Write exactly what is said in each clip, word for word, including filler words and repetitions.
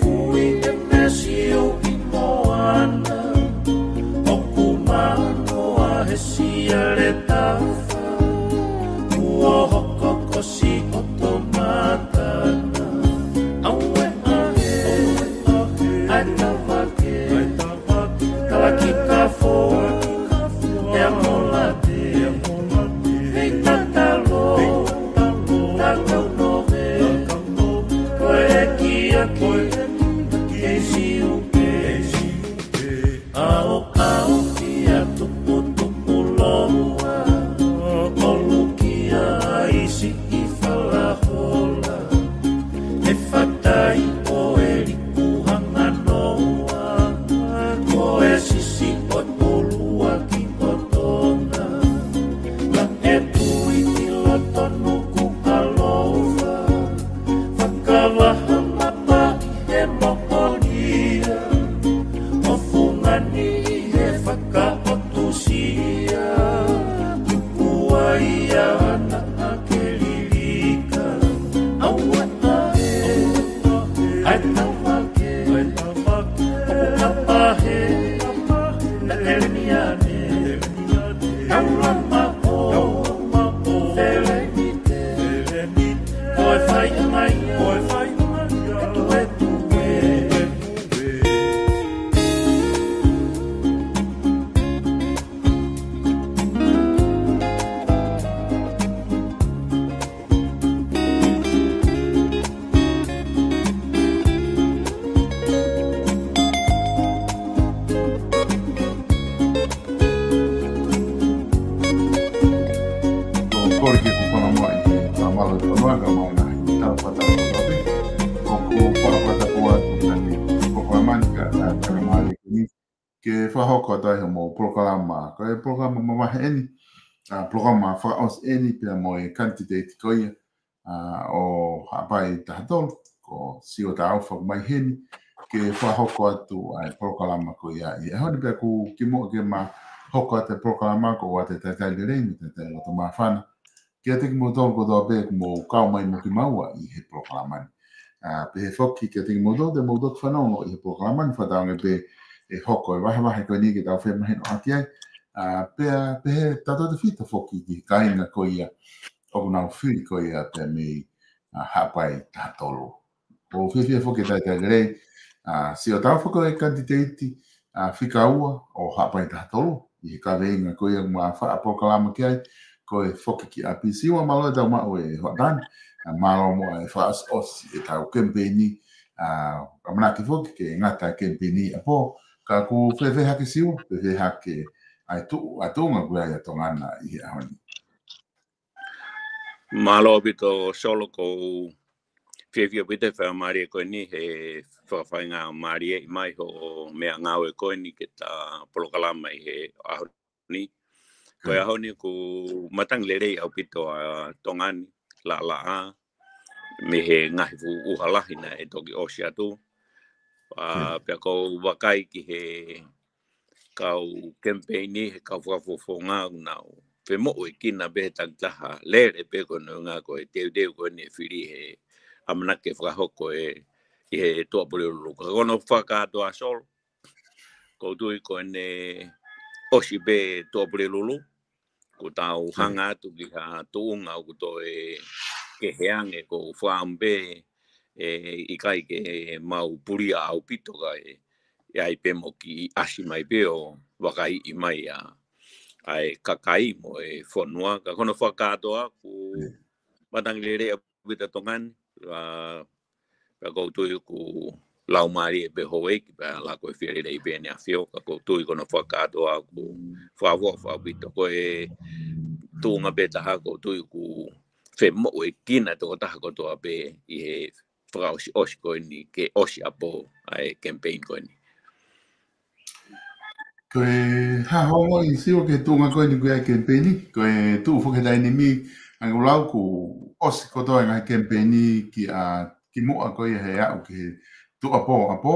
Fui e mesi o i moana, ʻoku manoa he siale tafa, kuo hoko ko si ʻoto matana, ʻauē ʻa e, ʻa e tavake, talaki kafo, ʻe a mola te, hei tatalo, tatalo nove, ko e kia ki, ke siu pe, a o kau kia tupu tupu loa, o lukia isi i falahola, e fatai o e liku hanga noa, ko e sisi o tulua ki ʻotona, ka e tui ki loto nuku alofa, fakavaha mapa he moʻonia, ʻo fungani he fakaʻotusia, tupu ai ana ake lilika, ʻauē ʻa e, ʻa e tavake, ʻoku kapahe, na keleniane, taulama o, felenite, ko e fai angai, ko e fai angai, e tuetue. Ko e kole ke u fakamoʻoni ki he tamalu ʻi Tonga, ka mau na i tau fata ko tope. ʻOku fakafata ko atu na ni, ko e fakamanaka, ʻa e tamalu ko eni, ke fakahoko atu ai hoʻomou polokalama. Ko e polokalama mavahe eni, ʻa e polokalama fakaʻosi eni pea mo e kanititeiti ko ia, ʻa, ʻo Haʻapai taha tolu, ko Siua Taufa ʻoku mai heni, ke fakahoko atu ʻa e polokalama ko ia ʻi he ʻaho ni. Pea ʻoku kimuʻa ke ma hoko atu e polokalama, ʻoku ou ʻoatu e talitali lelei mo e talitali loto māfana kiate kimoutolu kotoa pē ʻoku mou kau mai mo kimaua ʻi he polokalama ni. ʻA, pehē foki kiate kimoutolu te mou toki fanongo ʻi he polokalama ni, fakatauange pē ʻe hoko e vahevahe ko eni ke tau femahinoʻaki ai. ʻA, pea pehē tautautefito foki ki he kāinga ko ia ʻoku nau fili ko ia pea mei, ʻa, Haʻapai taha tolu. ʻOku ou fiefia foki ke talitali lelei, ʻa, Siua Taufa ko e kanititeiti, ʻa, fika ua ʻo Haʻapai taha tolu ʻi he kaveinga ko ia ʻoku ma faʻa polokalama ki ai, ko e Foki ki ʻApi. Siua, mālō e tau maʻu e hoʻatā ni, ʻa, mālō muʻa e fakaʻosiʻosi e tau kemipeini, ʻa, ʻamanaki foki ke ngata e kemipeini ʻi ʻapi. Ka ʻoku fēfē hake Siua, fēfē hake ʻa e tuʻu, ʻa e tuʻunga ko ia ʻa Tonga na ʻi he ʻaho ni? Mālō ʻaupito Solo, ʻoku ou fiefia ʻaupito he faingamālie ko eni, he fakafaingamālieʻi mai hoʻo meʻangāue ko eni ke ta polokalama ʻi he ʻaho ni. Ko e ʻaho ni ʻoku matangi lelei ʻaupito ʻa Tonga ni, laʻalaʻā, mei he ngaahi fuʻu ʻuha lahi naʻe toki ʻosi atu. ʻA, pea ʻoku ou vakai ki he kau kemipeini, he kau fakafofonga ʻoku nau femoʻuekina pē he takitaha lele pē ko e ʻuhinga ko e teuteu ko eni e fili he ʻamanaki ke fakahoko ʻi he Tuʻapulelulu. Ka ko hono fakakātoa Solo, ʻoku ou tui ko ʻene ʻosi pē Tuʻapulelulu, kuo tau hanga atu ki ha tuʻunga ʻoku toe kehe ange, ʻoku ou fakaʻamu pē ʻe ʻikai ke mau pulia ʻaupito kae ʻi ai pē mo e kiʻi ʻasi mai pē ʻo vakaiʻi mai ʻa, ʻa e kakai mo e fonua. Ka ko hono fakakātoa ʻoku matangi lelei ʻaupito Tonga ni, ʻa, pea ʻoku ou tui ʻoku laumālie pē houʻeiki, pea lako e fie lelei pē ʻEne ʻAfio, ka ʻoku ou tui ko hono fakakātoa ʻoku fakaʻofoʻofa ʻaupito. Ko e tuʻunga pē taha ʻoku ou tui ʻoku femoʻuekina e tokotaha kotoa pē ʻi he fakaʻosiʻosi ko eni ke ʻosi ʻapo ʻa e kemipeini ko eni. Ko e hā hoʻo ongoʻi Siua ki he tuʻunga ko eni ko ia e kemipeini, ko e tuʻu foki he taimi ni, ʻa ia ʻoku lau kuo ʻosi kotoa e ngaahi kemipeini ki ʻa, kimuʻa ko ia he aʻu ki he tuʻuʻapo ʻapo.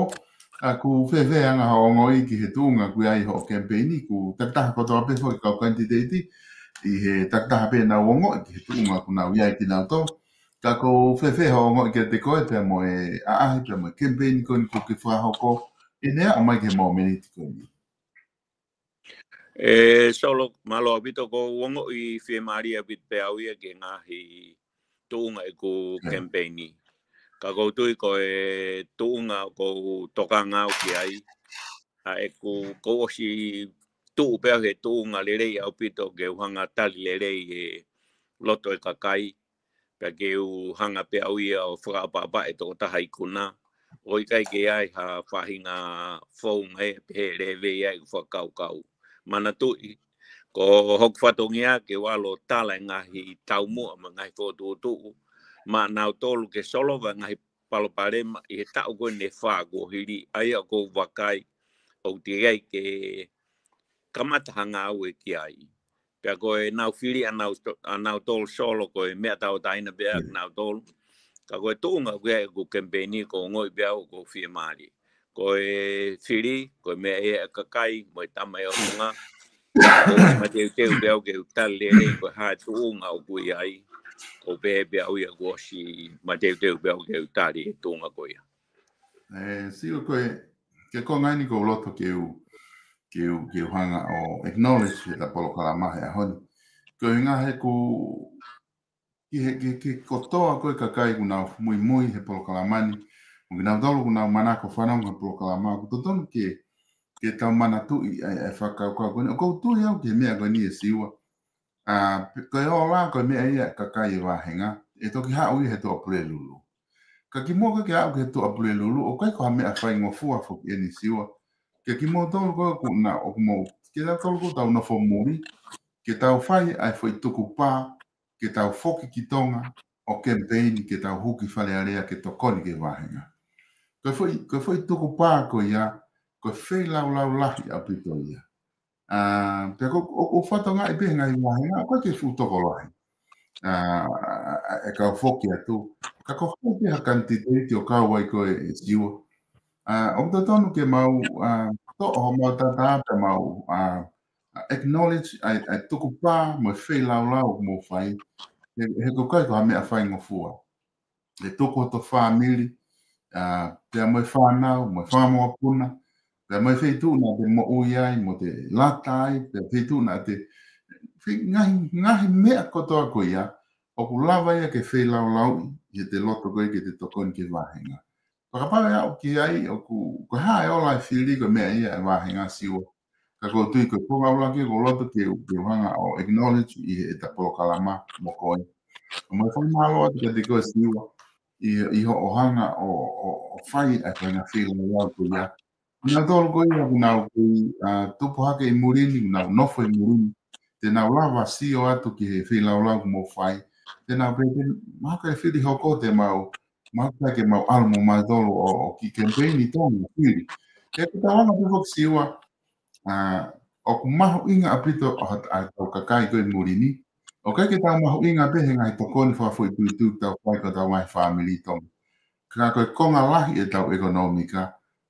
ʻA, ʻoku fēfē anga hoʻo ongoʻi ki he tuʻunga ko ia ʻi hoʻo kemipeini, ʻoku takitaha kotoa pē foki kau kanititeiti, ʻi he takitaha pē ʻenau ongoʻi ki he tuʻunga ʻoku nau ʻi ai kinautolu. Ka ʻoku ou fēfē hoʻo ongoʻi kiate koe pea mo e ʻaʻahi pea mo e kemipeini ko eni kuo ke fakahoko ʻi he aʻu mai ki he momeniti ko eni? ʻE Solo, mālō ʻaupito, ʻoku ou ongoʻi fiemālie ʻaupito pē au ia ki he ngaahi tuʻunga ʻeku kemipeini. Ka ʻoku ou tui ko e tuʻunga ʻoku ou tokanga au ki ai, ʻa ʻeku, ʻoku ou ʻosi tuʻu pē au he tuʻunga lelei ʻaupito ke u hanga tali lelei e loto e kakai, pea ke u hanga pē au ia ʻo fakaʻapaʻapa e tokotaha ikuna. ʻOku ʻikai ke ʻi ai ha faʻahinga founga ʻe pehē leve ia ʻeku fakakaukau. Manatuʻi, ko hoku fatongia ke u ʻalu ʻo tala e ngaahi taumuʻa mo e ngaahi fokotuʻutuʻu maʻanautolu ke solova e ngaahi palopalema ʻi he taʻu ko eni ʻe fā kuo hili, ʻa ia ʻoku ou vakai ʻoku teʻeki ai ke kamata ha ngāue ki ai. Pea ko ʻenau fili ʻanautolu Solo ko e meʻa tauʻatāina pē ʻanautolu. Ka ko e tuʻunga ʻoku ʻi ai ʻeku kemipeini ʻoku ou ongoʻi pē au ʻoku ou fiemālie. Ko e fili, ko e meʻa ia e kakai mo e tamaioʻeiki. Mateuteu pē au ke u tali lelei ko e hā e tuʻunga ʻoku ʻi ai. ʻOku ou pehē pē au ia kuo ʻosi mateuteu pē au ke u tali e tuʻunga ko ia. ʻE, Siua, ko e, ki he konga eni ʻoku ou loto ke u, ke u, ke u hanga ʻo acknowledge ʻeta polokalama he ʻaho ni. Ko e ngaahi ʻeku, ki he, ki he, ki he kotoa ko e kakai ʻoku nau muimui he polokalama ni, mo kinautolu ʻoku nau manako fanongo he polokalama, ʻoku totonu ke, ke tau manatuʻi ʻa e, ʻa e fakakaukau ko eni. ʻOku ou tui au ki he meʻa ko eni ʻe Siua. ʻA, pe-, ko e ola ko e meʻa ia e kakai e vāhenga, ʻe toki haʻu ia he Tuʻapulelulu. Ka kimuʻa ke aʻu ki he Tuʻapulelulu, ʻoku ʻikai ko ha meʻa faingofua foki eni Siua. Ke kimoutolu ko ē ʻoku na, ʻoku mou, ke tautolu ʻoku tau nofo muli, ke tau fai ʻa e foʻi tukupā, ke tau foki ki Tonga, ʻo kemipeini, ke tau hū ki Fale Alea, ke tokoni ki he vāhenga. Ko e foʻi, ko e foʻi tukupā ko ia, ko e feilaulau lahi ʻaupito ia. ʻA, pea ko, ʻo, ʻo fatongia pē he ngaahi vāhenga, ʻoku ʻikai ke fuʻu tokolahi. ʻA, ʻa, ʻa, e kau foki atu. Ka ko hai pē ha kanititeiti ʻoku kau ai koe ʻe Siua. ʻA, ʻoku totonu ke mau, ʻa, toʻo homau tatā pea mau, ʻa, ʻa, acknowledge ʻa e, ʻa e tukupā mo e feilaulau ʻoku mou fai. He, he ʻoku ʻikai ko ha meʻa faingofua. ʻE tuku hoto fāmili, ʻa, pea mo e fānau, mo e fanga mokopuna, pea mo e feituʻu naʻa te moʻui ai, mo te lata ai, pea feituʻu naʻa te, fe-, ngaahi, ngaahi meʻa kotoa ko ia, ʻoku lava ia ke feilaulauʻi, ʻi heʻete loto ko ē ke te tokoni ki he vāhenga. Fakapapau ʻe aʻu ki ai, ʻoku, ko e hā e ola e fili ko e meʻa ia e vāhenga Siua. Ka ʻoku ou tui ko e konga ʻuluaki ʻoku ou loto ke u, ke u hanga ʻo acknowledge ʻi heʻeta polokalama mo koe. Mo e fakamālō atu kiate koe Siua, ʻi, ʻi hoʻo hanga ʻo, ʻo, ʻo fai ʻa e faʻahinga feilaulau ko ia. Nautolu ko ia ʻoku nau kei, ʻa, tupu hake ʻi muli ni, ʻoku nau nofo ʻi muli ni. Te nau lava sio atu ki he feilaulau ʻoku mou fai. Te nau pehē, mahalo ʻe fili hoko te mau, mahalo ʻe ʻikai ke mau ʻalu mo mautolu ʻo, ʻo kiʻi kemipeini ʻi Tonga, fili. He ʻoku tau anga pē foki Siua, ʻa, ʻoku mahuʻinga ʻaupito ʻa, ʻa, ʻetau kakai ko ē ʻi muli ni. ʻOku ʻikai ke tau mahuʻinga pē he ngaahi tokoni fakafoʻituitui tau fai ki hotau ngaahi fāmili ʻi Tonga. Ka ko e konga lahi ʻetau ʻekonōmika,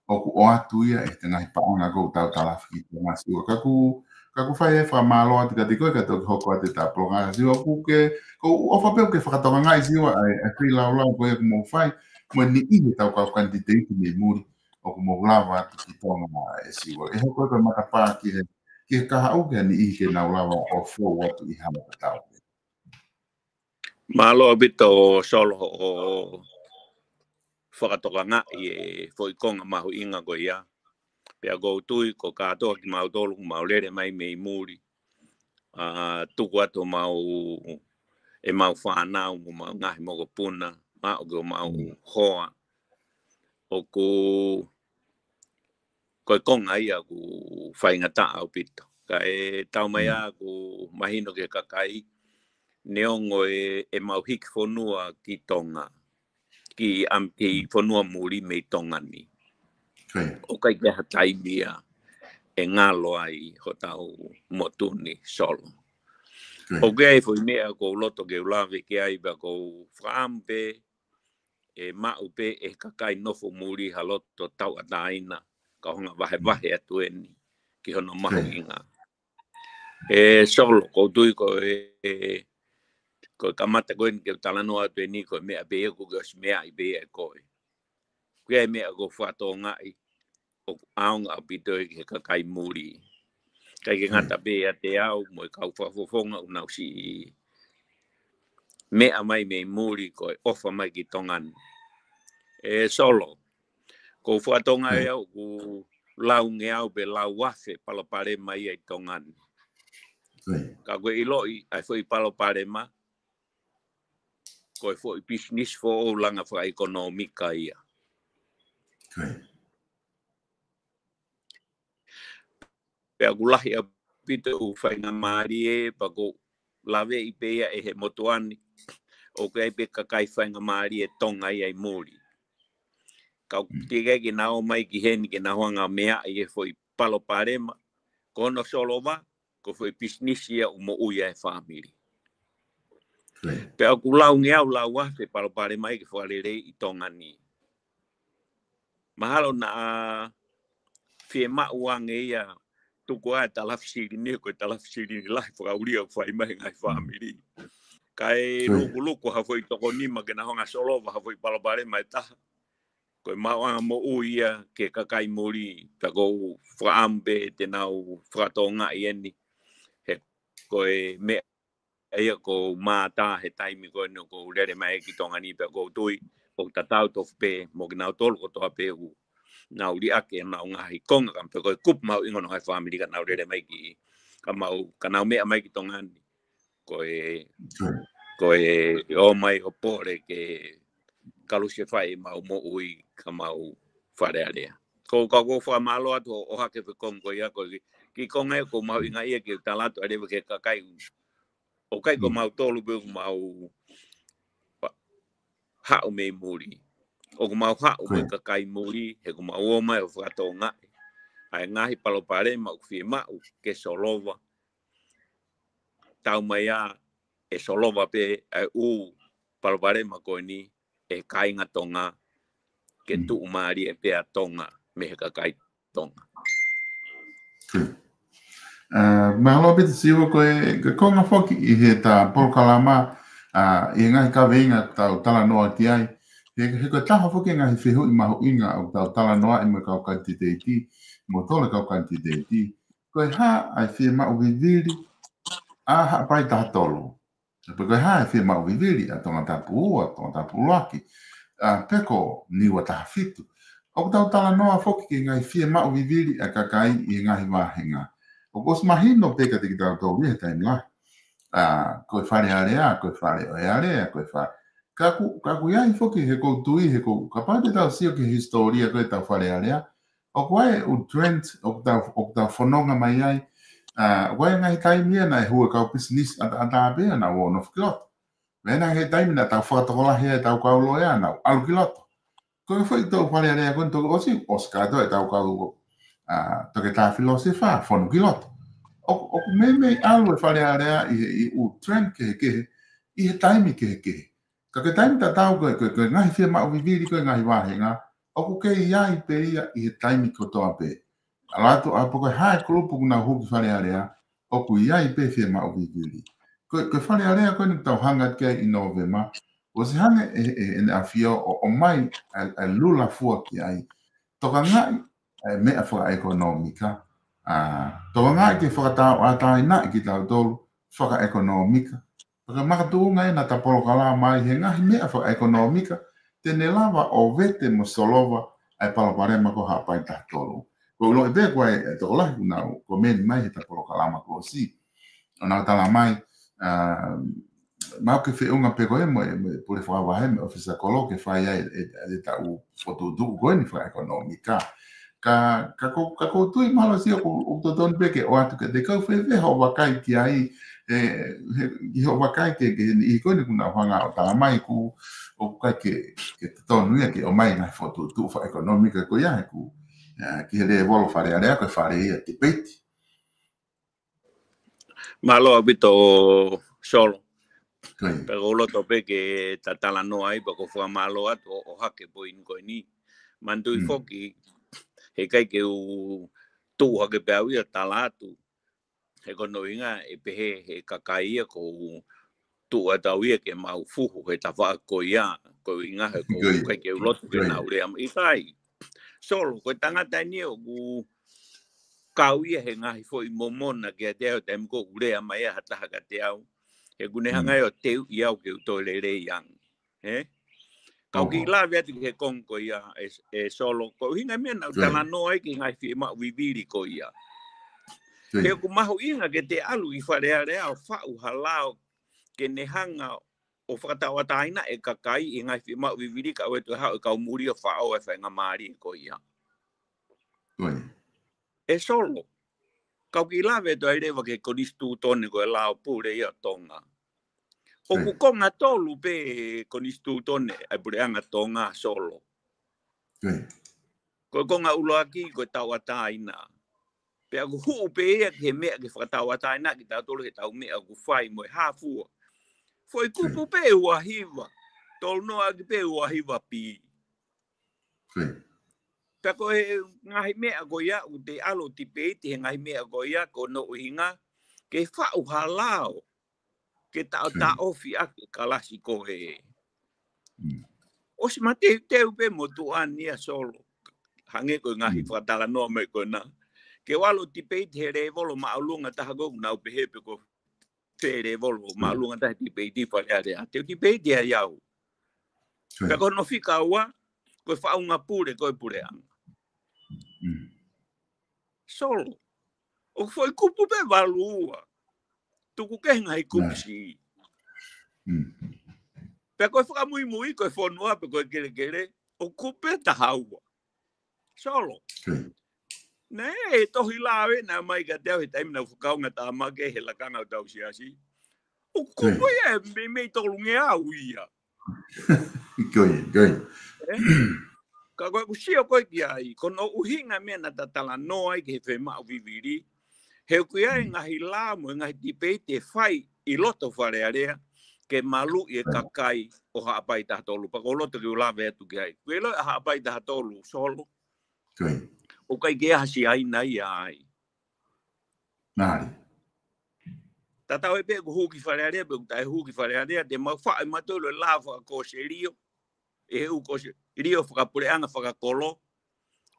ʻoku ʻoatu ia ʻe he ngaahi paʻanga ʻoku tau talafiki ki Tonga Siua. Ka ʻoku, ka ʻoku ou fai e fakamālō atu kiate koe ka toki hoko atu ʻeta polokalama Siua. ʻOku ke, ʻoku ou ʻofa pē ʻoku ke fakatokangaʻi Siua ʻa e, ʻa e feilaulau ko ia ʻoku mou fai, mo e niʻihi ʻetau kau kanititeiti mei muli ʻoku mou lava atu ki Tonga ʻe Siua. ʻE hoko ko e matapā ki he, ki he kahaʻu ki he niʻihi ke nau lava ʻo fou atu ʻi hano tatau. Mālō ʻaupito Solo hoʻo fakatokangaʻi e foʻi konga mahuʻinga ko ia. Pea ʻoku ou tui ko e kātoa kimautolu ʻoku mau lele mai mei muli, ʻa, tuku atu ʻemau, ʻemau fānau mo ʻemau ngaahi mokopuna, maʻu ki homau hoa. ʻOku, ko e konga ia ʻoku faingataʻa ʻaupito. Kae tau mai ʻa ʻoku mahino ki he kakai, neongo e, ʻemau hiki fonua ki Tonga, ki, ʻa, ki fonua muli mei Tonga ni. ʻOku ʻikai ke ha taimi ia ʻe ngalo ai hotau motu ni Solo. ʻOku ʻi ai e foʻi meʻa ʻoku ou loto ke u lave ki ai pea ʻoku ou fakaʻamu pē ʻe maʻu pē ʻe he kakai nofo muli ha loto tauʻatāina, ka u hanga vahevahe atu eni ki hono mahuʻinga. ʻE Solo, ʻoku ou tui ko e, e, Ko e kamata ko eni ke u talanoa atu eni, ko e meʻa pē ia ʻoku ke ʻosi meaʻi pē ia ʻe koe. Ko e meʻa ʻoku fakatokangaʻi ʻoku ʻaonga ʻaupito ia ki he kakai muli. ʻIkai ke ngata pē ʻiate au mo e kau fakafofonga ʻoku nau siʻi meʻa mai mei muli ko e ʻofa mai ki Tonga ni. ʻE Solo, ʻoku ou fakatokangaʻi au ʻoku laungeau pe lauafe palopalema ia ʻi Tonga ni. Ka ko e ʻiloʻi ʻa e foʻi palopalema, ko e foʻi pisinisi foʻou langa fakaʻekonōmika ia. Pea ʻoku lahi ʻaupito ʻū faingamālie, pea ʻoku laveʻi pē ia ʻe he motuʻa ni ʻoku ʻi ai pē kakai faingamālie Tonga ia ʻi muli. Ka ʻoku teʻeki ke nau ō mai ki heni ke nau hanga meaʻi e foʻi palopalema, ko hono solova, ko e foʻi pisinisi ia ʻoku moʻui ai e fāmili. Pea ʻoku laungeau lauafe palopalema ia ke fakaleleiʻi Tonga ni. Mahalo naʻa fiemaʻu ange ia tuku ʻa e talafi silini, ko e talafi silini lahi fakaʻuli ʻoku fai mai he ngaahi fāmili. Kae lukuluku ha foʻi toko nima ke nau hanga solova ha foʻi palopalema ʻe taha. Ko e maʻuʻanga moʻui ia ki he kakai muli, pea ʻoku ou fakaʻamu pē te nau fakatokangaʻi eni. He ko e meʻa ia ʻoku ou mātā he taimi ko eni ʻoku ou lele mai ki Tonga ni, pea ʻoku ou tui ʻoku tatau tofu pē mo kinautolu kotoa pē ʻoku nau liʻaki ʻenau ngaahi konga, ka pē ko e kupu mahuʻinga ʻo e ngaahi fāmili ka nau lele mai ki, ka mau, ka nau meʻa mai ki Tonga ni. Ko e, ko e ō mai ʻo pole ke kalusefai ʻemau moʻui ka mau Fale Alea. Ko, ka ʻoku ou fakamālō atu ʻo, ʻohake e foʻi konga ko ia, ko e kiʻi konga ia ʻoku mahuʻinga ia ke u tala atu ʻa e leva ki he kakai ʻoku ʻikai ko mautolu pē ʻoku mau pa-, haʻu mei muli. ʻOku mau haʻu mo e kakai muli, he ʻoku mau ō mai ʻo fakatokangaʻi ʻa e ngaahi palopalema ʻoku fiemaʻu ke solova. Tau mai ā ʻe solova pē ʻa e ʻū palopalema ko eni ʻe he kāinga Tonga, ke tuʻumālie pē ʻa Tonga mei he kakai Tonga. Mālō ʻaupito Siua, ko e, ko e konga foki ʻi heʻeta polokalama, ʻa, ʻi he ngaahi kaveinga ʻoku tau talanoa ki ai. He, he ko e taha foki e ngaahi fehuʻi mahuʻinga ʻoku tau talanoaʻi mo e kau kanititeiti, mo tole kau kanititeiti. Ko e hā ʻa e fiemaʻu vivili ʻa Haʻapai taha tolu. Pe ko e hā e fiemaʻu vivili ʻa Tongatapu ua, Tongatapu ʻuluaki, ʻa, pe ko Niua taha fitu. ʻOku tau talanoa foki ki he ngaahi fiemaʻu vivili ʻa e kakai ʻi he ngaahi vāhenga. ʻOku ʻosi mahino pē kiate kitautolu ia he taimi lahi. ʻA, ko e Fale Alea, ko e Fale ʻo e Alea, ko e Fale. Ka ʻoku, ka ʻoku ʻi ai foki he ʻoku ou tui, he ʻoku ou, kapau te tau sio ki he hisitōlia ko ē ʻetau Fale Alea, ʻoku ʻi ai e ʻū trend ʻoku tau, ʻoku tau fononga mai ai. ʻA, ʻoku ʻi ai e ngaahi taimi ia naʻe hū e kau pisinisi ʻataʻatā pē ia naʻa nau ō ʻo nofo ki loto. Pea naʻe ʻi ai e taimi naʻa tau fakatokolahi ai ʻetau kau loea naʻa nau ʻalu ki loto. Ko e foʻi toʻu Fale Alea ko eni toki ʻosi, ʻosi kātoa ʻetau kau, ʻa, toketā filōsefa, fonu ki loto. ʻOku, ʻoku meimei ʻalu e Fale Alea ʻi he, ʻi he ʻū trend kehekehe, ʻi he taimi kehekehe. Ka ko e taimi tatau ko e, ko e, ko e ngaahi fiemaʻu vivili ko e ngaahi vāhenga, ʻoku kei ʻi ai pē ia ʻi he taimi kotoa pē. ʻAlu atu ʻa pe ko e hā e kulupu ʻoku nau hū ki Fale Alea, ʻoku ʻi ai pē fiemaʻu vivili. Ko e, ko e Fale Alea ko eni ʻoku tau hanga ki ai ʻi Nōvema, ʻosi hanga ʻe, ʻe, ʻe ʻEne ʻAfio ʻo, ʻomai ʻa e, ʻa e lula fua ki ai. Tokangaʻi ʻa e meʻa fakaʻekonōmika. ʻA, tokangaʻi ke fakatauʻatāinaʻi kitautolu fakaʻekonōmika. Pea ko e makatuʻunga ena ʻeta polokalama ʻi he ngaahi meʻa fakaʻekonōmika, te ne lava ʻo vete mo solova ʻa e palopalema ko Haʻapai taha tolu. ʻOku ou ʻiloʻi pē ko e, e tokolahi ʻoku nau komeni mai heʻeta polokalama kuo ʻosi. ʻO nau tala mai, ʻa, mau ke feʻunga pē ko e mo e, mo e pule fakavahe mo e ʻōfisa kolo ke fai ai e, e, ʻeta ʻū fokotuʻutuʻu ko eni fakaʻekonōmika. Ka, ka ʻoku, ka ʻoku ou tui mahalo Siua ʻoku, ʻoku totonu pē ke ʻoatu kiate koe fēfē hoʻo vakai ki ai, ʻe, he, ki hoʻo vakai ki he, ki he niʻihi ko eni ʻoku nau hanga ʻo tala mai ʻoku, ʻoku ʻikai ke, ke totonu ia ke ʻomai ngaahi fokotuʻutuʻu fakaʻekonōmika ko ia he ʻoku, ʻa, ki he lēvolo Fale Alea ko e fale ia debate. Mālō ʻaupito Solo. Pea ʻoku ou loto pē ke ta talanoa ai, pea ʻoku ou fakamālō atu ʻo, ʻohake e poini ko eni. Manatuʻi foki, heʻikai ke u tuʻu hake pē au ia ʻo tala atu. He ko hono ʻuhinga ʻe pehē ʻe he kakai ia ʻoku ou tuʻu ʻa tau ia ke mau fuhu he tafaʻaki ko ia, ko e ʻuhinga he ko e ʻikai ke u loto ke nau lea mai. ʻIkai. Solo, ko e tangata eni ʻoku kau ia he ngaahi foʻi momona kiate au, taimi ko ē ʻoku lea mai ai ha taha kiate au. He ʻoku ne hanga ʻo teuʻi au ke u toe lelei ange. He? Kau kiʻi lave atu ki he konga ko ia ē, ē Solo. Ko e ʻuhinga meʻa naʻa ku talanoa ai ki he ngaahi fiemaʻu vivili ko ia. He ʻoku mahuʻinga ke te ʻalu ki Fale Alea ʻo faʻu ha lao ke ne hanga ʻo fakatauʻatāina e kakai ʻi he ngaahi fiemaʻu vivili kae ʻoua ʻe toe haʻu e kau muli ʻo faʻo e faingamālie ko ia. ʻE Solo, kau kiʻi lave atu ai leva ki he konisitūtone ko e lao pule ia ʻo Tonga. ʻOku konga tolu pē konisitūtone ʻa e puleʻanga Tonga Solo. Ko e konga ʻuluaki ko e tauʻatāina. Pea ʻoku hū pē ia ki he meʻa ke fakatauʻatāina kitautolu he tau meʻa ʻoku fai mo e hā fua. Foʻi kupu pē ua hiva. Tolu noa ʻaki pē ua hiva pī. Pea ko e ngaahi meʻa ko ia, ʻoku te ʻalu ʻo tipeiti he ngaahi meʻa ko ia, ko hono ʻuhinga ke faʻu ha lao ke taʻotaʻofi ʻaki e kalasi ko ē. ʻOsi mateuteu pē mo tuʻa ni ʻa Solo. Hangē ko e ngaahi fakatalanoa mai ko ena. Ke u ʻalu ʻo tipeiti he lēvolo māʻolunga taha ko ē ʻoku nau pehē pe ko fē lēvolo māʻolunga taha he tipeiti Fale Alea. Te u tipeiti ai au. Pea ko hono fika ua, ko e faʻunga pule ko e puleʻanga. Solo. ʻOku foʻi kupu pē valu ua. Tuku kehe ngaahi kupu siʻi. Pea ko e fakamuimui, ko e fonua pe ko e kelekele, ʻoku kupu pē taha ua. Solo. Naʻe ʻi ai e tohi lao ʻe ʻomai kiate au he taimi naʻa ku fakaʻaongaʻi tāmaki he lakanga ʻo tau siasi. ʻOku kupu ia ʻe meimei tolungeau ia. Ka ko ʻeku sio ko ē ki ai, ko hono ʻuhinga meʻa naʻa ta talanoa ai ki he fiemaʻu vivili. He ʻoku ʻi ai e ngaahi lao mo e ngaahi tipeiti ʻe fai ʻi loto Fale Alea ke maluʻi e kakai ʻo Haʻapai taha tolu. Pea ko u loto ke u lave atu ki ai. ʻOku ʻiloʻi ʻa Haʻapai taha tolu Solo. ʻOku ʻikai ke ʻi ai ha Siaina ia ai. Tatau ai pē ʻoku hū ki Fale Alea pe ʻoku taʻe hū ki Fale Alea, te mau faʻu ʻe mautolu e lao fakakōsilio, ʻe he ʻū kōsilio fakapuleʻanga fakakolo,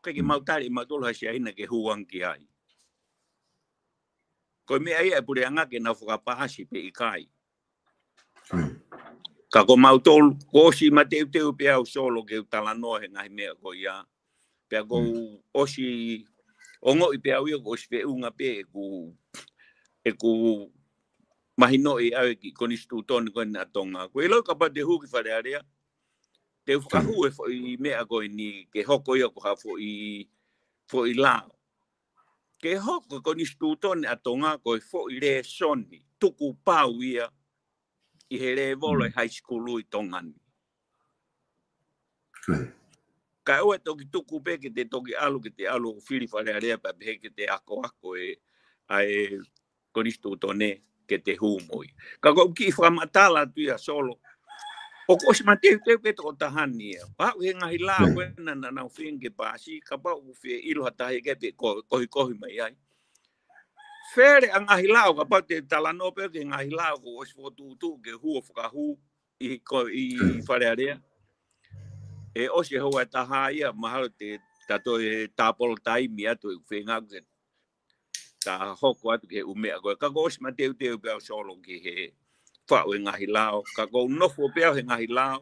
ʻikai ke mau tali ʻe mautolu ha Siaina ke hū ange ki ai. Ko e meʻa ia ʻa e puleʻanga ke nau fakapaasi pe ʻikai. Ka ko mautolu, kuo ʻosi mateuteu pē au Solo ke u talanoa he ngaahi meʻa ko ia. Pea kuo ʻosi ongoʻi pē au ia kuo ʻosi feʻunga pē ʻeku, ʻeku mahinoʻi ʻa e kiʻi konisitūtone ko ena ʻa Tonga. ʻOku ʻiloʻi kapau te u hū ki Fale Alea, te u fakahū e foʻi meʻa ko eni ke hoko ia ko ha foʻi, foʻi lao. Ke hoko e konisitūtone ʻa Tonga ko e foʻi lēsoni tukupau ia ʻi he lēvolo ʻi he high school ʻi Tonga ni. Kae ʻoua ʻe toki tuku pē ke te toki ʻalu, ke te ʻalu ʻo fili Fale Alea pea pehē ke te akoako e, ʻa e konisitūtone ke te hū mo ia. Ka ko ʻeku kiʻi fakamatala atu ia Solo. ʻOku ʻosi mateuteu pē tokotaha ni ia. Pau he ngaahi lao ko ena naʻa nau feinga ke paasi, kapau ʻoku fie ʻilo ha taha ia ke pe ko, kohikohi mai ai. Fele ʻa e ngaahi lao, kapau te talanoa pē ki he ngaahi lao kuo ʻosi fokotuʻutuʻu ke hū ʻo fakahū ʻi ko, ʻi Fale Alea. ʻE ʻosi e houa ʻe taha ia, mahalo te ta toe tāpolo taimi atu ʻeku feinga ke ta hoko atu ki he ʻū meʻa ko ē. Ka kuo ʻosi mateuteu pē au Solo ki he faʻu e ngaahi lao. Ka ʻoku ou nofo pē au he ngaahi lao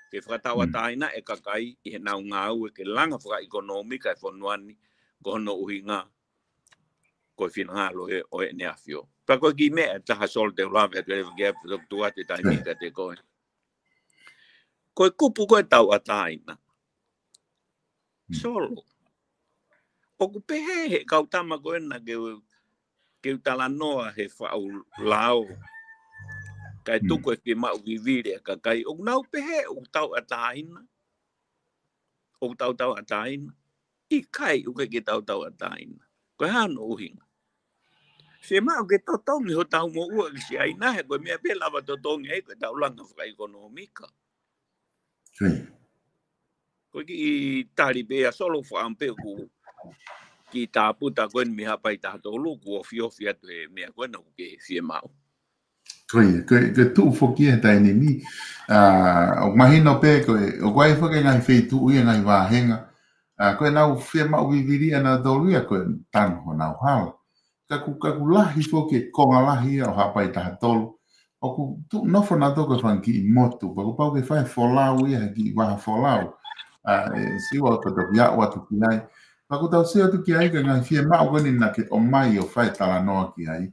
ke fakatauʻatāina e kakai ʻi heʻenau ngāue ke langa fakaʻekonōmika e fonua ni, ko hono ʻuhinga ko e finangalo ʻo ʻEne ʻAfio. Pea ko e kiʻi meʻa ʻe taha Solo te u lave atu leva ki ai pea toki tuku atu e taimi kiate koe. Ko e kupu ko e tauʻatāina. Solo. ʻOku pehē he kau tama ko ena ke u, ke u talanoa he faʻu lao. Kae tuku e fiemaʻu vivili ʻa e kakai. ʻOku nau pehē ʻoku tauʻatāina. ʻOku tau tauʻatāina. ʻIkai, ʻoku ʻikai ke tau tauʻatāina. Ko e hā hono ʻuhinga? Fiemaʻu ke totongi hotau moʻua ki Siaina he ko e meʻa pē lava totongi ai ko e tau langa fakaʻekonōmika. Ko e kiʻi tali pē ia Solo, fakaʻamu pē ʻoku kiʻi tāputa ko eni mei Haʻapai taha tolu kuo ofiofi atu he meʻa ko ena ʻoku ke fiemaʻu. Ko ia, ko e, ko e tuʻu foki he taimi ni, ʻa, ʻoku mahino pē ko e, ʻoku ʻi ai foki e ngaahi feituʻu ia, ngaahi vāhenga, ʻa, ko ʻenau fiemaʻu vivili ʻanautolu ia ko e tanu honau hala. Ka ʻoku, ka ʻoku lahi foki e konga lahi ia ʻo Haʻapai taha tolu ʻoku tuʻu nofo nautolu ko e fanga kiʻi motu, pea kuo pau ke fai folau ia he kiʻi vaha folau. ʻA, ʻe Siua ʻoku tau toki aʻu atu ki ai. Pea ʻoku tau sio atu ki ai ko e ngaahi fiemaʻu ko eni naʻa ke ʻomai ʻo fai talanoa ki ai.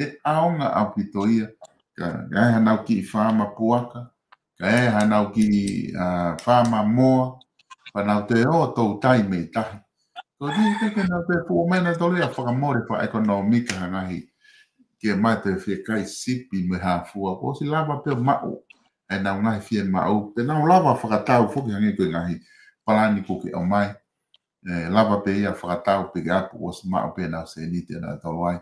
ʻE ʻaonga ʻaupito ia, ka, ka ʻi ai hanau kiʻi faama puaka, ka ʻi ai hanau kiʻi, ʻa, faama moa, pea nau toe ō toutai mei tahi. Ko e kiʻi teke nau toe fuʻu mai nautolu ia fakamole fakaʻekonōmika ha ngaahi ke mai toe fie kai sipi mo e hā fua, kuo ʻosi lava pē ʻo maʻu ʻenau ngaahi fiemaʻu, pea nau lava fakatau foki hangē ko e ngaahi palani kuo ke ʻomai. ʻE, lava pē ia fakatau pē ke ʻapu ʻosi maʻu pē ʻenau sēniti ʻanautolu ai.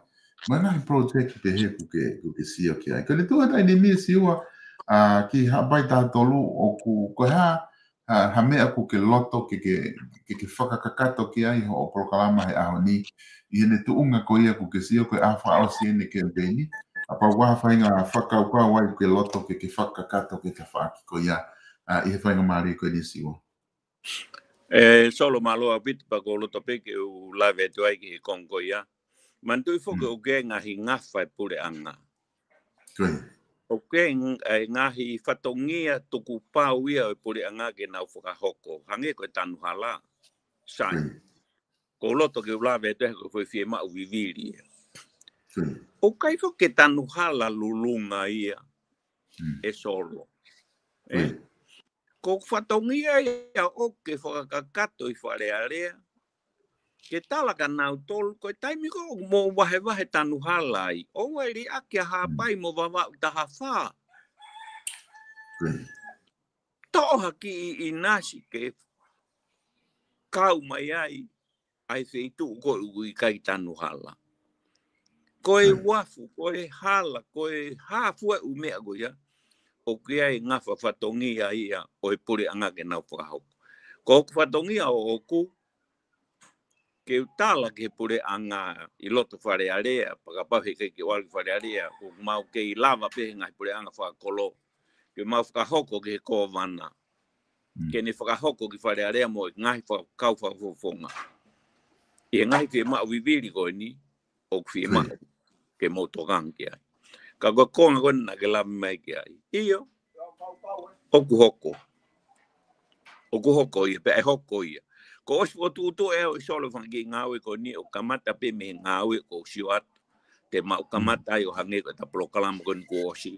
Mo e ngaahi project pehē kuo ke, kuo ke sio ki ai. Ko e tuʻu he taimi ni Siua, ʻa, ki Haʻapai taha tolu ʻoku, ko e hā, ha, ha meʻa ʻoku ke loto ke, ke, ke, ke fakakakato ki ai hoʻo polokalama he ʻaho ni. ʻI heʻene tuʻunga ko ia kuo ke sio ko e ʻaho fakaʻosi ʻene kemipeini. ʻA pau ha faʻahinga fakakaukau ai ʻoku ke loto ke, ke fakakakato ki he tafaʻaki ko ia, ʻa, ʻi he faingamālie ko eni Siua. ʻE, Solo, mālō ʻaupito, pea ʻoku ou loto pē ke u lave atu ai ki he konga ko ia. Manatuʻi foki ʻoku ʻi ai e ngaahi ngafa ʻa e puleʻanga. Ko ia. ʻOku ʻi ai e ng-, e ngaahi fatongia tukupau ia ʻo e puleʻanga ke nau fakahoko. Hangē ko e tanu hala. Sai. Ko ia. ʻOku ou loto ke u lave atu ai ko e foʻi fiemaʻu vivili ia. Ko ia. ʻOku ʻikai foki ke tanu hala lulunga ia, ʻe Solo. Ko ia. Ko e fatongia ia ʻoku ke fakakakato ʻi Fale Alea ke tala kia nautolu, ko e taimi ko ē ʻoku mou vahevahe tanu hala ai, ʻoua ʻe liʻaki ʻa Haʻapai mo Vavaʻu taha fā. Ko ia. Toʻo ha kiʻi ʻinasi ke kau mai ai ʻa e feituʻu ko ē ʻoku ʻikai tanu hala. Ko e uafu, ko e hala, ko e hā fua e ʻū meʻa ko ia, ʻoku ʻi ai e ngafa fatongia ia ʻo e puleʻanga ke nau fakahoko. Ko hoku fatongia ʻoʻoku, ke u tala ki he puleʻanga ʻi loto Fale Alea, pea kapau he ʻikai ke u ʻalu ki Fale Alea, ʻoku mau kei lava pē he ngaahi puleʻanga fakakolo ke mau fakahoko ki he kōvana, ke ne fakahoko ki Fale Alea mo e ngaahi faka-, kau fakafofonga. ʻI he ngaahi fiemaʻu vivili ko eni, ʻoku fiemaʻu ke mou tokanga ki ai. Ka ko e konga ko ē naʻa ke lave mai ki ai, ʻio, ʻoku hoko. ʻOku hoko ia, pea ʻe hoko ia. Kuo ʻosi fokotuʻutuʻu ʻe au ʻe Solo e fanga kiʻi ngāue ko eni, ʻo kamata pē mei he ngāue kuo u sio atu te mau kamata ai ʻo hangē ko ʻeta polokalama ko eni kuo ʻosi.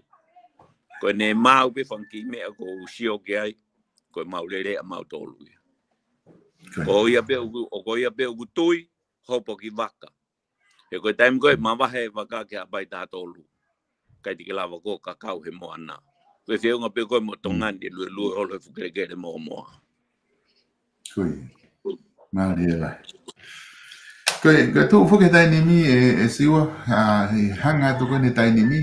Ko ʻene maʻu pē fanga kiʻi meʻa kuo u sio ki ai, ko e mau lele ʻa mautolu ia. Ko ia pē ʻoku, ʻo ko ia pē ʻoku tui, hopo ki vaka. He ko e taimi ko ē mavahe e vaka ki Haʻapai taha tolu, ʻikai te ke lava koe ʻo kakau he moana. Ko e feʻunga pē ko ē mo Tonga ni, luelue holo he fuʻu kelekele momoa. Ko ia. Mālie lahi. Ko e, ko e tuʻu foki he taimi ni ʻe, ʻe Siua, ʻa, he hanga atu ko eni he taimi ni,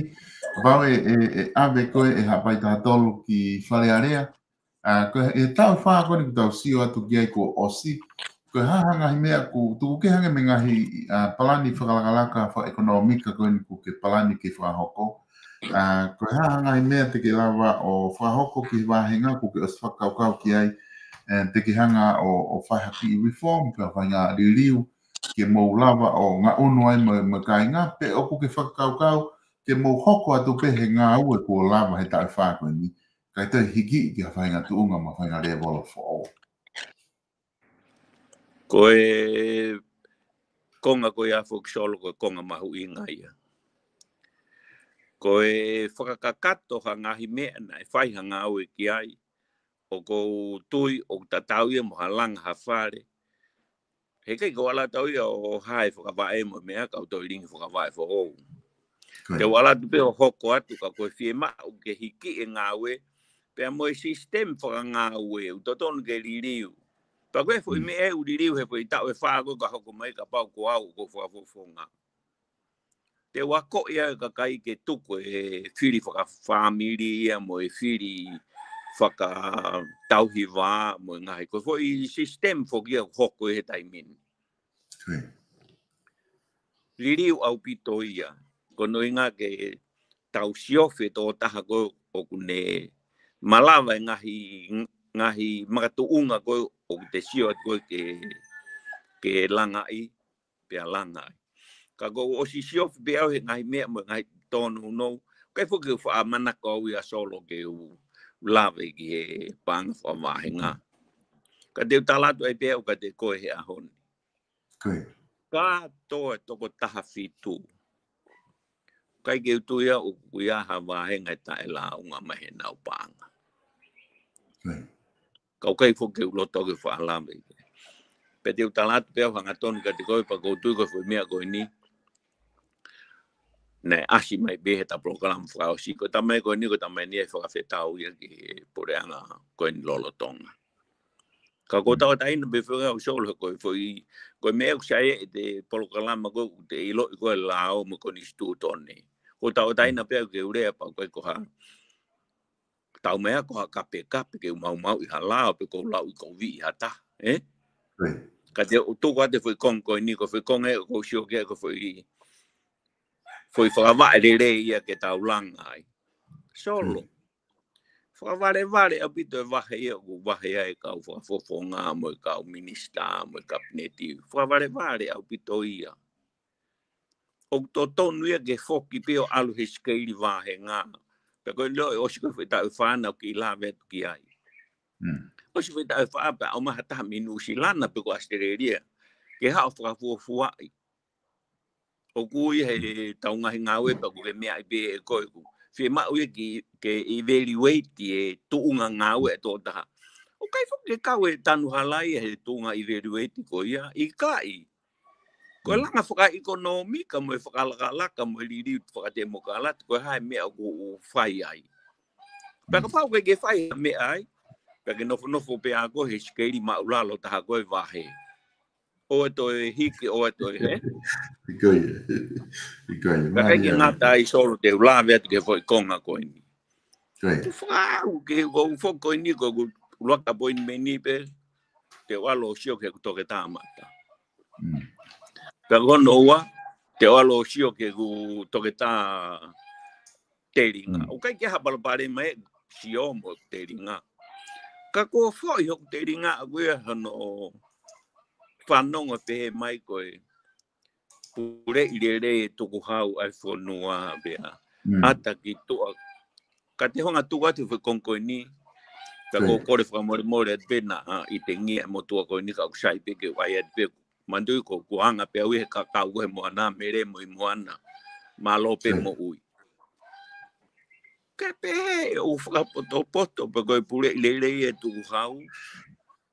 pau ʻe, ʻe, ʻe ʻave ko ē ʻe Haʻapai taha tolu ki Fale Alea, ʻa, ko e, ʻi he taʻu ʻe fā ko eni kuo tau sio atu ki ai kuo ʻosi. Ko e hā ha ngaahi meʻa ʻoku tuku kehe ange mei he ngaahi, ʻa, palani fakalakalaka fakaʻekonōmika ko eni kuo ke palani ke fakahoko. ʻA, ko e hā ha ngaahi meʻa te ke lava ʻo fakahoko ki he vāhenga kuo ke ʻosi fakakaukau ki ai. ʻE, te ke hanga ʻo, ʻo fai ha kiʻi reform, pe fai ha liliu, ke mou lava ʻo ngaʻunu ai mo, mo e kāinga, pe ʻoku ke fakakaukau ke mou hoko atu pē he ngāue kuo lava he taʻu ʻe fā ko eni, kae toe hiki ki ha faʻahinga tuʻunga mo ha faʻahinga lēvolo foʻou. Ko e konga ko ia foki Solo, ko e konga mahuʻinga ia. Ko e fakakakato ha ngaahi meʻa naʻe fai ha ngāue ki ai, ʻoku ou tui ʻoku tatau ia mo ha langa ha fale. He ʻikai ke u ʻalu atu au ia ʻo hae fakavaʻe mo e meʻa, kau toe lilingi fakavaʻe foʻou. Ko ia. Te u ʻalu atu pē ʻo hoko atu, ka ko e fiemaʻu ke hiki e ngāue, pea mo e sisitemi fakangāue, ʻoku totonu ke liliu. Pea ko e foʻi meʻa ʻe liliu he foʻi taʻu ʻe fā ko ē ka hoko mai, kapau ko au ko e fakafofonga, te u akoʻi ʻa e kakai ke tuku e fili fakafāmili ia mo e fili fakatauhi vā mo e ngaahi, ko e foʻi sisitemi foki ia ʻoku hoko he taimi ni. Ko ia. Liliu ʻaupito ia. Ko hono ʻuhinga ke tau siofi e tokotaha ko ē ʻoku ne malava e ngaahi, ngaahi makatuʻunga ko ē ʻoku te sio atu ko ē ke, ke langaʻi, pea langaʻi. Ka ko ʻosi siofi pē au he ngaahi meʻa mo e ngaahi tōnounou, ʻikai foki ke u faʻa manako au ia Solo ke u lave ki he paʻanga fakavahenga. Ka te u tala atu ai pē au kiate koe he ʻaho ni. Kātoa e toko taha fitu. ʻIkai ke u tui au ʻoku ʻi ai ha vahenga ʻe taʻelāunga mai heʻenau paʻanga. Ka ʻoku ʻikai foki ke u loto ke faʻa lave. Pea te u tala atu pē au hangatonu kiate koe pea ʻoku ou tui ko e foʻi meʻa ko eni naʻe ʻasi mai pē he ta polokalama fakaʻosi. Ko e taimi ko eni, ko e taimi ni ʻe fakafetau ia ki he puleʻanga ko eni lolotonga. Ka ʻoku ou tauʻatāina pē foki au Solo ko e foʻi, ko e meʻa ʻoku sai ʻete polokalama ko ē ʻoku te ʻiloʻi ko e lao mo e konisitūtone. ʻOku ou tauʻatāina pē au ke u lea pea ʻoku ʻikai ko ha tau meʻa ko ha kapekape ke u maumauʻi ha lao pe ko u lauʻikoviʻi ha taha, ē? Ka te u tuku atu e foʻi konga ko eni, ko e foʻi konga ē ʻoku ou sio ki ai ko e foʻi, foʻi fakavaʻe lelei ia ke tau langa ai. Solo. Fakavalevale ʻaupito e vahe ia ʻoku vahe ai e kau fakafofonga mo e kau minisitā mo e kapineti. Fakavalevale ʻaupito ia. ʻOku totonu ia ke foki pē ʻo ʻalu he sikeili vahenga. Pea ko e loi ʻosi ko e foʻi taʻu ʻe fā naʻa ku kiʻi lave atu ki ai. ʻOsi foʻi taʻu ʻe fā pea ʻomai ha taha mei Nuʻusila pe ko ʻAositelēlia ke haʻu ʻo fakafuofuaʻi. ʻOku ʻi ai he tau ngaahi ngāue pea ʻoku ke meaʻi pē ʻe koe ʻoku fiemaʻu ia ke, ke evaluate e tuʻunga ngāue ʻa e tokotaha. ʻOku ʻikai foki ke kau e tanu hala ia he tuʻunga evaluate ko ia, ʻikai. Ko e langa fakaʻekonōmika mo e fakalakalaka mo e liliu fakatemokalati, ko e hā e meʻa ʻoku fai ai. Pea kapau ʻoku ʻikai ke fai ha meʻa ai, pea ke nofonofo pē ʻa koe he sikeili māʻulalo taha ko e vahe. ʻOua toe hiki, ʻoua toe hē. ʻIkai, ʻikai. Ka ʻikai ke ngata ai Solo te u lave atu ki he foʻi konga ko eni. Te u fakaʻau ke ko u foki ko eni ko ʻeku ʻuluaki appointment pē, te u ʻalu ʻo sio ki heʻeku toketā mata. Pea ko hono ua, te u ʻalu ʻo sio ki heʻeku toketā telinga. ʻOku ʻikai ke ha palopalema e sio mo telinga. Ka ko e foʻi hoku telinga ʻaku ia hono fanongo pehē mai ko e puleʻi lelei e tukuhau ʻa e fonua pea ʻata ki tuʻa. Ka te u hanga ʻo tuku atu e foʻi konga ko eni. Pea ko u kole fakamolemole atu pē naʻa ʻi tengia mo tuʻa ko eni ka ʻoku sai pē ke u ʻai atu pē. Manatuʻi ko ʻeku anga pē au ia he kakau ko ē he moana, mele mo e moana. Mālō pē moʻui. Ke pehē ʻoku fakapotopoto pē ko e puleʻi lelei e tukuhau.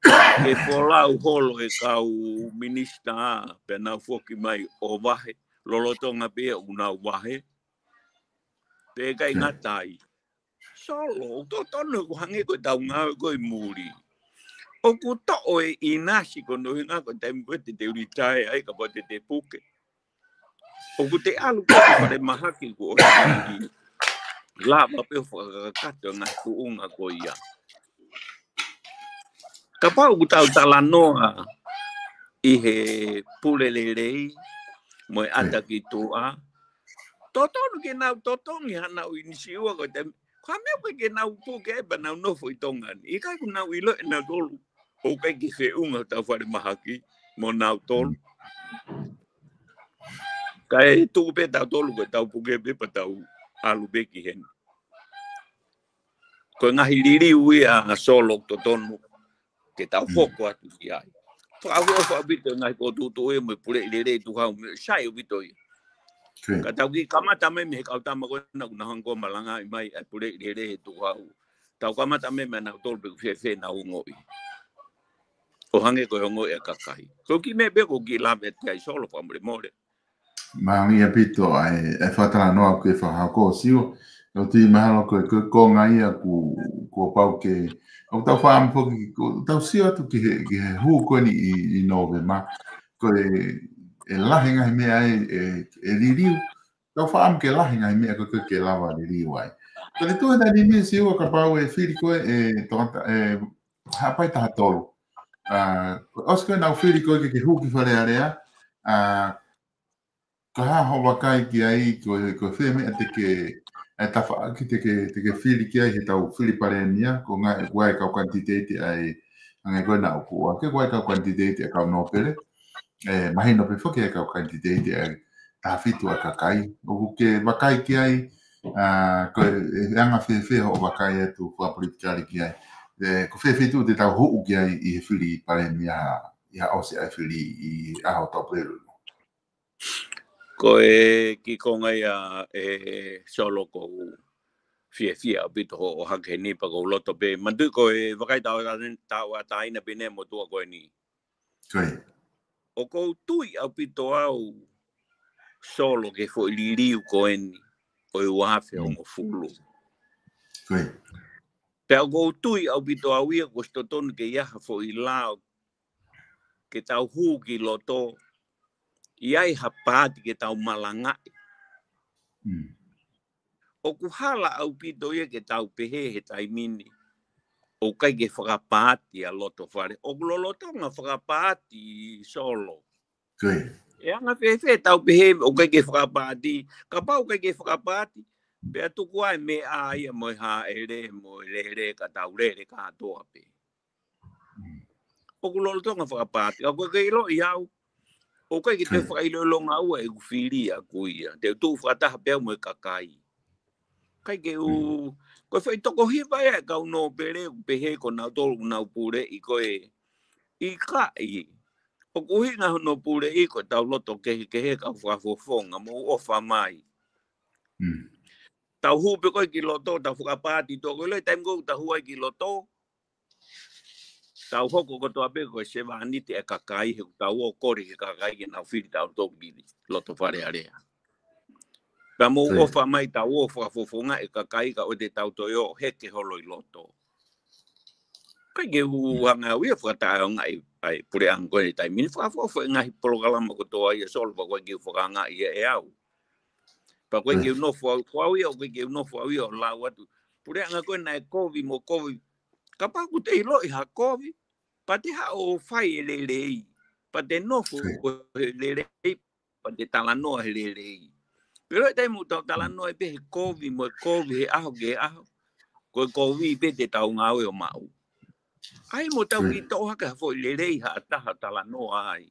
Ke folau holo e kau minisitā pea nau foki mai ʻo vahe. Lolotonga pē ʻoku nau vahe. Pea ʻikai ngata ai. Solo, ʻoku totonu ʻoku hangē ko e tau ngāue ko ē ʻi muli. ʻOku toʻo e ʻinasi ko hono ʻuhinga ko e taimi ko ē te te ulitae ai kapau te te puke. ʻOku te ʻalu ko ē ki falemahaki kuo ʻosi lava pē ʻo fakakakato e ngaahi tuʻunga ko ia. Kapau ʻoku tau talanoa ʻi he pule lelei mo e ʻata ki tuʻa, totonu ke nau totongi haʻanau ʻinisiua ko e taimi, ko e meʻa pē ke nau puke ai pea nau nofo ʻi Tonga ni. ʻIkai ke nau ʻilo ʻe nautolu ʻoku ʻikai ke feʻunga hotau falemahaki mo nautolu. Kae tuku pē tautolu ko e tau puke pē pea tau ʻalu pē ki heni. Ko e ngaahi liliu ia Solo ʻoku totonu ke tau hoko atu ki ai. Fakaʻofoʻofa ʻaupito e ngaahi potu tuʻu ia mo e puleʻi lelei e tukuhau mo e sai ʻaupito ia. Ka tau kiʻi kamata mai mei he kau tama ko ena ʻoku nau hanga ʻo malangaʻi mai ʻa e puleʻi lelei e tukuhau. Tau kamata mai mei nautolu pe ʻoku fēfē ʻenau ongoʻi. ʻO hangē ko e ongoʻi ʻa e kakai. Ko e kiʻi meʻa pē ʻoku ou kiʻi lave atu ki ai Solo fakamolemole. Mālie ʻaupito ʻa e, ʻa e fakatalanoa ʻoku ke fakahoko Siua. ʻOku ou tui mahalo ko e, ko e konga ia ʻoku, kuo pau ke, ʻoku tau faʻa foki, ʻoku tau sio atu ki he, ki he hū ko eni ʻi, ʻi Nōvema. Ko e, ʻe lahi e ngaahi meʻa ʻe, ʻe, ʻe liliu. Tau faʻa ke lahi e ngaahi meʻa ko ē ke lava liliu ai. Ka te tuʻu he taimi ni Siua kapau ʻe fili koe ʻe tokata, ʻe Haʻapai taha tolu. ʻA, ʻosi ko ē ʻenau fili koe ke, ke hū ki Fale Alea. ʻA, ko e hā hoʻo vakai ki ai, ko e, ko e fē meʻa te ke, ʻa e tafaʻaki te ke, te ke fili ki ai he tau fili palēmia, ko e ngaahi, ko e kau kanititeiti ʻa e, hangē ko ena ʻoku ʻoatu, ko e kau kanititeiti ʻa e kau nōpele. ʻE, mahino pē foki ʻa e kau kanititeiti ʻa e taha fitu ʻa e kakai. ʻOku ke vakai ki ai, ʻa, ko e, ʻe anga fēfē hoʻo vakai atu fakapolitikale ki ai. ʻE, ko fē fitu te tau hū ki ai ʻi he fili palēmia, ʻi he ʻosi ʻa e fili ʻi he ʻaho Tuʻapulelulu. Ko e kiʻi konga ia ʻe Solo ʻoku ou fiefia ʻaupito hoʻo ʻohake heni pea ʻoku ou loto pē. Manatuʻi ko e vakai tau, tau, tau ʻatāina pē ʻeni mo tuʻa ko eni. Ko ia. ʻOku ou tui ʻaupito au Solo ki he foʻi liliu ko eni ʻo e ua afe hongofulu. Ko ia. Pea ʻoku ou tui ʻaupito au ia kuo ʻosi totonu ke ʻi ai ha foʻi lao ke tau hū ki loto, ʻi ai ha paati ke tau malangaʻi. Mm. ʻOku hala ʻaupito ia ke tau pehē he taimi ni ʻoku ʻikai ke fakapaati ʻa Lotofale. ʻOku lolotonga fakapaati Solo. Ko ia. ʻE anga fēfē tau pehē ʻoku ʻikai ke fakapaati, kapau ʻoku ʻikai ke fakapaati, pea tuku ai meʻa ia mo e hāʻele, mo e lele, ka tau lele kātoa pē. Mm. ʻOku lolotonga fakapaati. Ka ko e ke ʻiloʻi au, ʻoku ʻikai ke te Ko ia. fakaʻiloʻilonga ua ʻeku fili ʻaku ia. Te u tuʻu fakataha pē au mo e kakai. ʻIkai ke u, Mm. ko e foʻi toko hiva ia ʻa e kau nōpele ʻoku pehē ko nautolu ʻoku nau puleʻi ko e ʻikai. ʻOku ʻuhinga hono puleʻi ko ʻetau loto kehekehe kau fakafofonga mou ʻofa mai. Mm. Tau hū pē ko ē ki loto, tau fakapaati toko ʻilo, taimi ko ē tau hū ai ki loto, tau hoko kotoa pē ko e sevāniti ʻa e kakai, he ʻoku tau ō kole ki he kakai ke nau fili tautolu ki Lotofale Alea. Pea mou Ko ia. ʻofa mai tau ō fakafofongaʻi e kakai kae ʻoua te tau toe ō heke holo ʻi loto. ʻIkai ke u Mm. hanga au ia fakataʻeʻaongaʻi ʻa e puleʻanga ko eni he taimi ni, fakafofongaʻi e ngaahi polokalama kotoa ia Solo pea ʻoku ʻikai ke u fakaangaʻi ia ʻe au. Pea ʻoku ʻikai Ko ia. ke u nofo au, ko au ia, ʻoku ʻikai ke u nofo au ia ʻo lau atu. Puleʻanga ko ē naʻe kovi mo kovi. Kapau ʻoku te ʻiloʻi ha kovi, pea te haʻu ʻo fai e lelei. Pea te nofo Ko ia. he lelei, pea te talanoa he lelei. Pea ʻi he taimi ʻoku tau talanoa ai pē he kovi mo e kovi he ʻaho ki he ʻaho, ko e kovi pē te tau ngāue ʻo maʻu. ʻAi mo tau Ko ia. kiʻi toʻo hake ha foʻi lelei ha taha talanoa ai.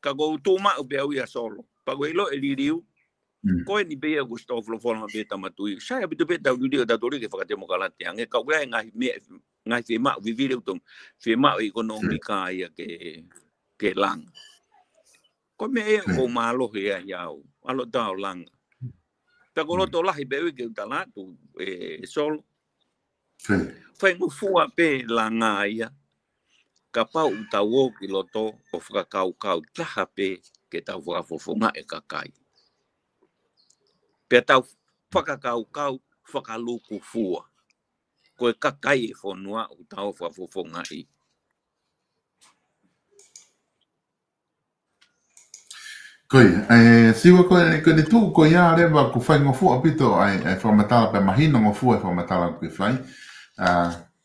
Ka ʻoku ou tuʻu maʻu pē au ia Solo. Pea ʻoku ke ʻilo e liliu. Mm. Ko eni pē ia ʻoku ʻosi tau folofola pē Tama Tuʻi. Sai ʻaupito pē tau liliu ʻa tautolu ke fakatemokalati ange. Ka ʻoku ʻi ai e ngaahi meʻa, ngaahi fiemaʻu vivili ʻoku tau fiemaʻu ʻekonōmika ia ke, ke langa. Ko e meʻa ia Ko ia. ʻoku ou mālohi ai au. ʻAlu atu ʻo langa. Pea ʻoku Mm. loto lahi pē au ia ke u tala atu, ʻe Solo. Ko ia. Faingofua pē langa ia. Kapau ʻoku tau ō ki loto ʻo fakakaukau taha pē ke tau fakafofongaʻi e kakai. Pea tau fakakaukau fakalūkufua. Ko e kakai e fonua ʻoku tau fakafofongaʻi. Ko ia, ʻe, Siua ko e, ko e tuʻu ko ia leva ʻoku faingofua ʻaupito ʻa e, ʻa e fakamatala pea mahino ngofua e fakamatala ʻoku ke fai. ʻA,